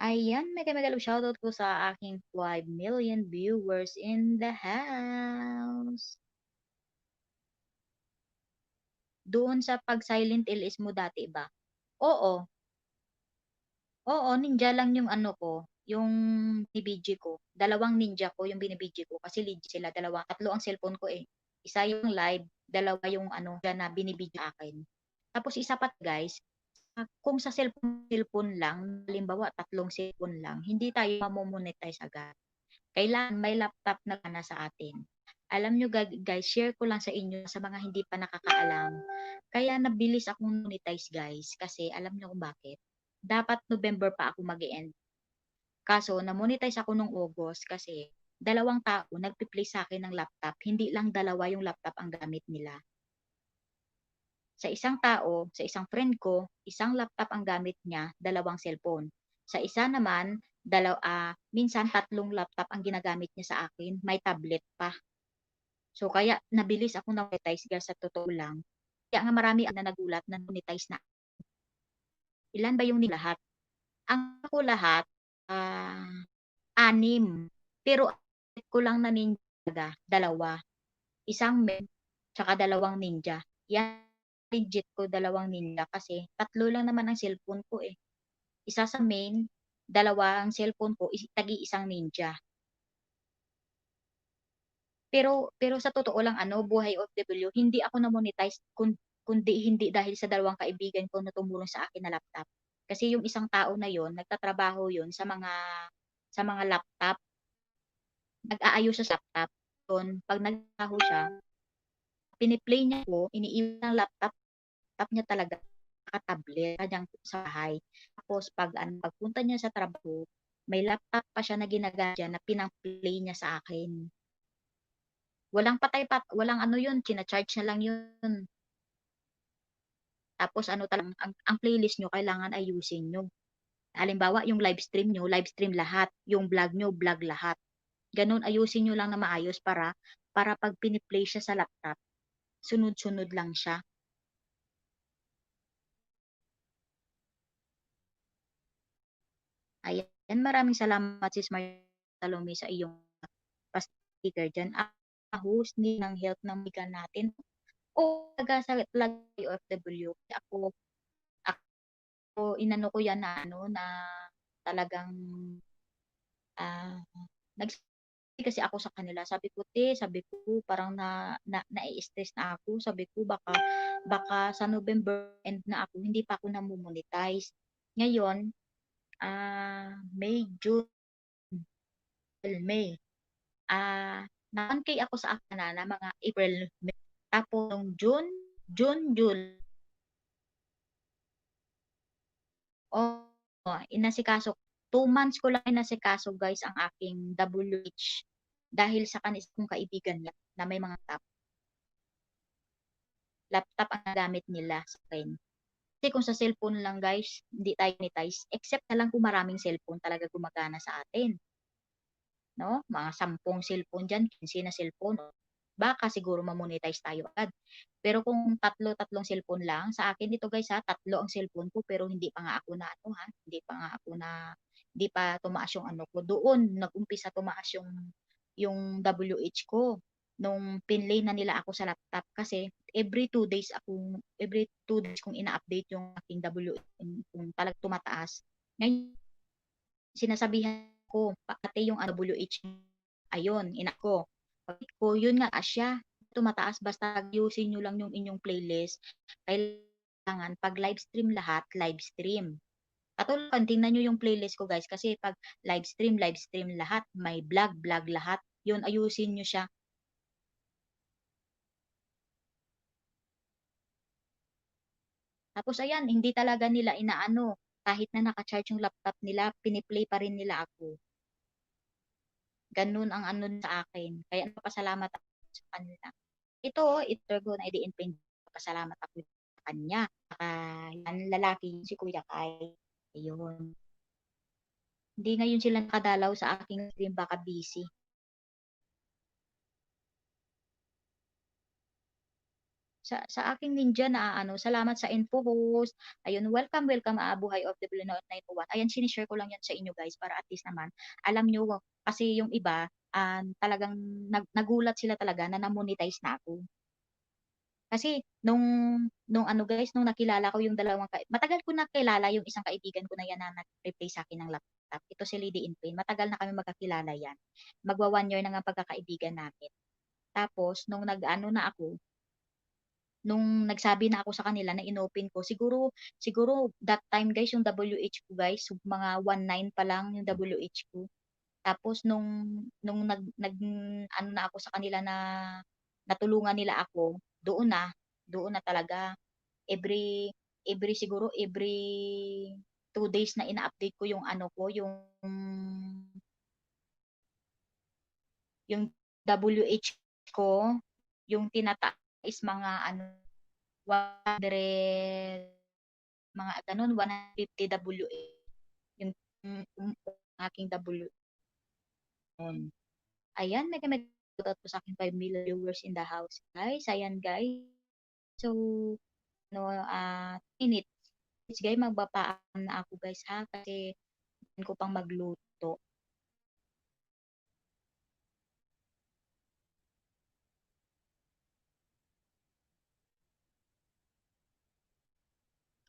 Ayan, mega, mega love shoutout ko sa aking five million viewers in the house. Doon sa pag Silent L S mo dati ba? Oo. Oo, Ninja lang yung ano ko, yung binibidyo ko. Dalawang Ninja ko yung binibidyo ko kasi legit sila. Dalawa, tatlo ang cellphone ko eh. Isa yung live, dalawa yung ano, na binibidyo akin. Tapos isa pa, guys, ah, kung sa cellphone, cellphone lang, halimbawa, tatlong cellphone lang, hindi tayo mamomonetize agad. Kailangan may laptop na gana sa atin. Alam nyo, ga-, guys, share ko lang sa inyo sa mga hindi pa nakakaalam. Kaya nabilis akong monetize, guys, kasi alam nyo kung bakit? Dapat November pa ako mag-e-end. Kaso, na-monetize ako nung August kasi dalawang tao nagpi-play sa akin ng laptop, hindi lang dalawa yung laptop ang gamit nila. Sa isang tao, sa isang friend ko, isang laptop ang gamit niya, dalawang cellphone. Sa isa naman, dalaw-, ah, minsan tatlong laptop ang ginagamit niya sa akin, may tablet pa. So, kaya nabilis ako na-monetize, guys, sa totoo lang. Kaya nga marami ang nagulat na monetize na. Ilan ba yung lahat? Ang ako lahat, ah, anim. Pero ko lang na ninja, dalawa. Isang main, tsaka dalawang ninja. Yan, legit ko, dalawang ninja kasi tatlo lang naman ang cellphone ko eh. Isa sa main, dalawa ang cellphone ko, is-, tagi isang ninja. Pero, pero sa totoo lang, ano, buhay O F W, hindi ako na-monetize kun-, kundi hindi dahil sa dalawang kaibigan ko na tumulong sa akin na laptop. Kasi yung isang tao na yon, nagtatrabaho yon sa mga, sa mga laptop. Nag-aayos siya sa laptop. Yun, pag nagtrabaho siya, piniplay niya ko, iniiwan ang laptop laptop niya talaga, naka-tablet, kanyang sa bahay. Tapos pag ano, pagpunta niya sa trabaho, may laptop pa siya na ginagamit niya na pinang-play niya sa akin. Walang patay pat-, walang ano yun, china-charge niya lang yun. Tapos ano talang, ang, ang playlist niyo kailangan ayusin niyo. Halimbawa, yung live stream niyo, live stream lahat, yung vlog niyo, vlog lahat. Ganun, ayusin niyo lang na maayos para, para pag piniplay siya sa laptop, sunod-sunod lang siya. Ayan, maraming salamat, Sis Maria Salome, sa iyong pa-sticker dyan. Ah, host, need ng help ng mga natin. O, taga sa, talaga O F W. Ako, ako, inano ko yan na, ano, na talagang, ah, nag-, kasi ako sa kanila, sabi ko, "Te," sabi ko, "parang na, na, nai-stress na ako." Sabi ko, "Baka, baka sa November end na ako, hindi pa ako namomonetize." Ngayon, ah, May, June, April, May. Ah, na one K ako sa Akana na mga April, May. Tapos, nung June, June, July, oh, inasikaso. Two months ko lang inasikaso, guys, ang aking W H dahil sa kanis kong kaibigan niya na may mga tap-, laptop ang gamit nila sa akin. Kasi kung sa cellphone lang, guys, hindi tayo monetize. Except na lang kung maraming cellphone talaga gumagana sa atin. No? Mga sampung cellphone dyan, quince na cellphone. Baka siguro ma-monetize tayo agad. Pero kung tatlo, tatlong cellphone lang, sa akin ito guys ha, tatlo ang cellphone ko pero hindi pa nga ako na ano ha, hindi pa nga ako na, hindi pa tumaas yung ano ko. Doon nag-umpisa tumaas yung, yung W H ko nung pinlay na nila ako sa laptop kasi every two days ako, every two days kong ina-update yung aking W H kung talag tumataas. Ngayon, sinasabihan ko, pati yung W H, ayun, ina ko. Pag ko, yun nga siya, tumataas, basta ayusin nyo lang yung inyong playlist. Kailangan pag live stream lahat, live stream. Katulad, tingnan nyo yung playlist ko, guys, kasi pag live stream, live stream lahat, may vlog, vlog lahat. Yun, ayusin nyo siya. Tapos ayan, hindi talaga nila inaano, kahit na naka-charge yung laptop nila, pini-play pa rin nila ako. Ganun ang ano sa akin. Kaya nagpapasalamat ako sa kanila. Ito, ito ko na idiin pin-, pasalamat ako sa kanya. Saka, yan, lalaki yun, si Kuya Kai. Ayun. Hindi ngayon sila nakadalaw sa aking stream, baka busy. Sa, sa aking ninja na, ano, salamat sa info, host. Ayun, welcome, welcome, ah, Buhay O F W nine oh one. Ayan, sinishare ko lang yan sa inyo, guys, para at least naman, alam nyo, kasi yung iba, ah, talagang nag-, nagulat sila talaga na na-monetize na ako. Kasi nung nung ano guys, nung nakilala ko yung dalawang kai matagal ko na kilala yung isang kaibigan ko na yan na nag-replace sa'kin ng laptop. Ito si Lady in Pain, matagal na kami magkakilala yan. Magwa-one year na nga pagkakaibigan namin. Tapos nung nag-ano na ako, nung nagsabi na ako sa kanila na inopen ko, siguro siguro that time guys, yung W H ko guys, mga one nine pa lang yung W H ko. Tapos nung nung nag nag ano na ako sa kanila na natulungan nila ako, doon na, doon na talaga. Every every siguro every two days na ina-update ko yung ano ko, yung yung W H ko, yung tinataas mga ano, one hundred, mga ganun, one fifty W H. Yung, yung, yung aking W H. Ayan, may, may shoutout po sa aking five million viewers in the house, guys. Ayan, guys. So, no, ah, minutes. Guys, guys, magbapaan na ako, guys, ha, kasi kailangan ko pang magluto.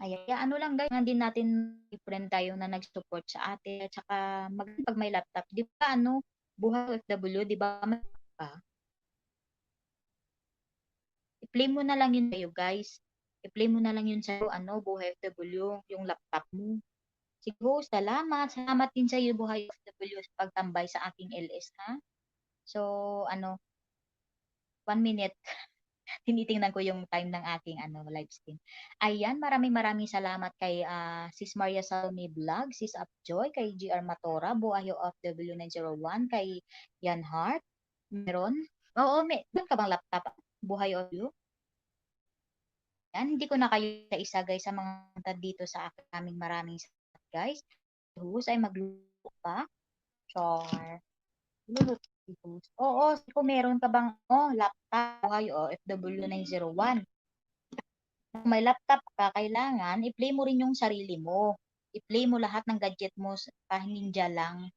Ayan, kaya ano lang, guys, kailangan din natin friend tayo na nag-support sa atin at saka mag-, pag may laptop, di ba, ano, buhay O F W, di ba, may pa? I-play mo na lang yun sa'yo, guys. I-play mo na lang yun sa'yo, ano, buhay O F W, yung laptop mo. Sige, host, salamat. Salamat din sa'yo, buhay O F W, sa pagtambay sa aking L S, ha? So, ano, one minute. Tinitingnan ko yung time ng aking, ano, live stream. Ayan, maraming, maraming salamat kay, ah, Sis Maria Salome Vlog, Sis Upjoy, kay G R Matora, Buhay O F W nine zero one, kay Yan Hart. Meron? Oo, may, meron ka bang laptop? Buhay O F W? Yan, hindi ko na kayo isa-isa, guys, sa mga nandito sa akin. Maraming, maraming salamat, guys. Host ay magluto pa. Char. Luluto si host. Oo, si kung meron ka bang, oh, laptop, Buhay O F W nine zero one. Kung may laptop ka, kailangan i-play mo rin yung sarili mo. I-play mo lahat ng gadget mo, s-, pa ninja lang.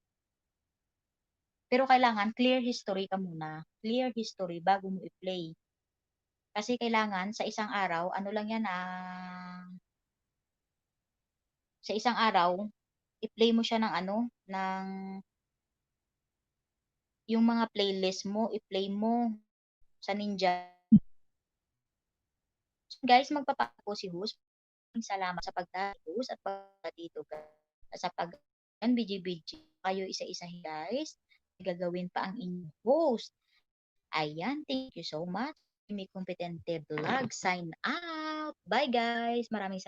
Pero kailangan clear history ka muna. Clear history bago mo i-play. Kasi kailangan sa isang araw, ano lang yan, ah, sa isang araw, i-play mo siya ng ano, ng, yung mga playlist mo, i-play mo sa ninja. So, guys, magpapako si host. Salamat sa pagdahil, host, at pagdito, guys. Sa pag-, B G B G, kayo isa-isa, guys. Gagawin pa ang inyong host. Ayan, thank you so much. May Kompetente Vlog, sign out. Bye, guys. Maraming salamat.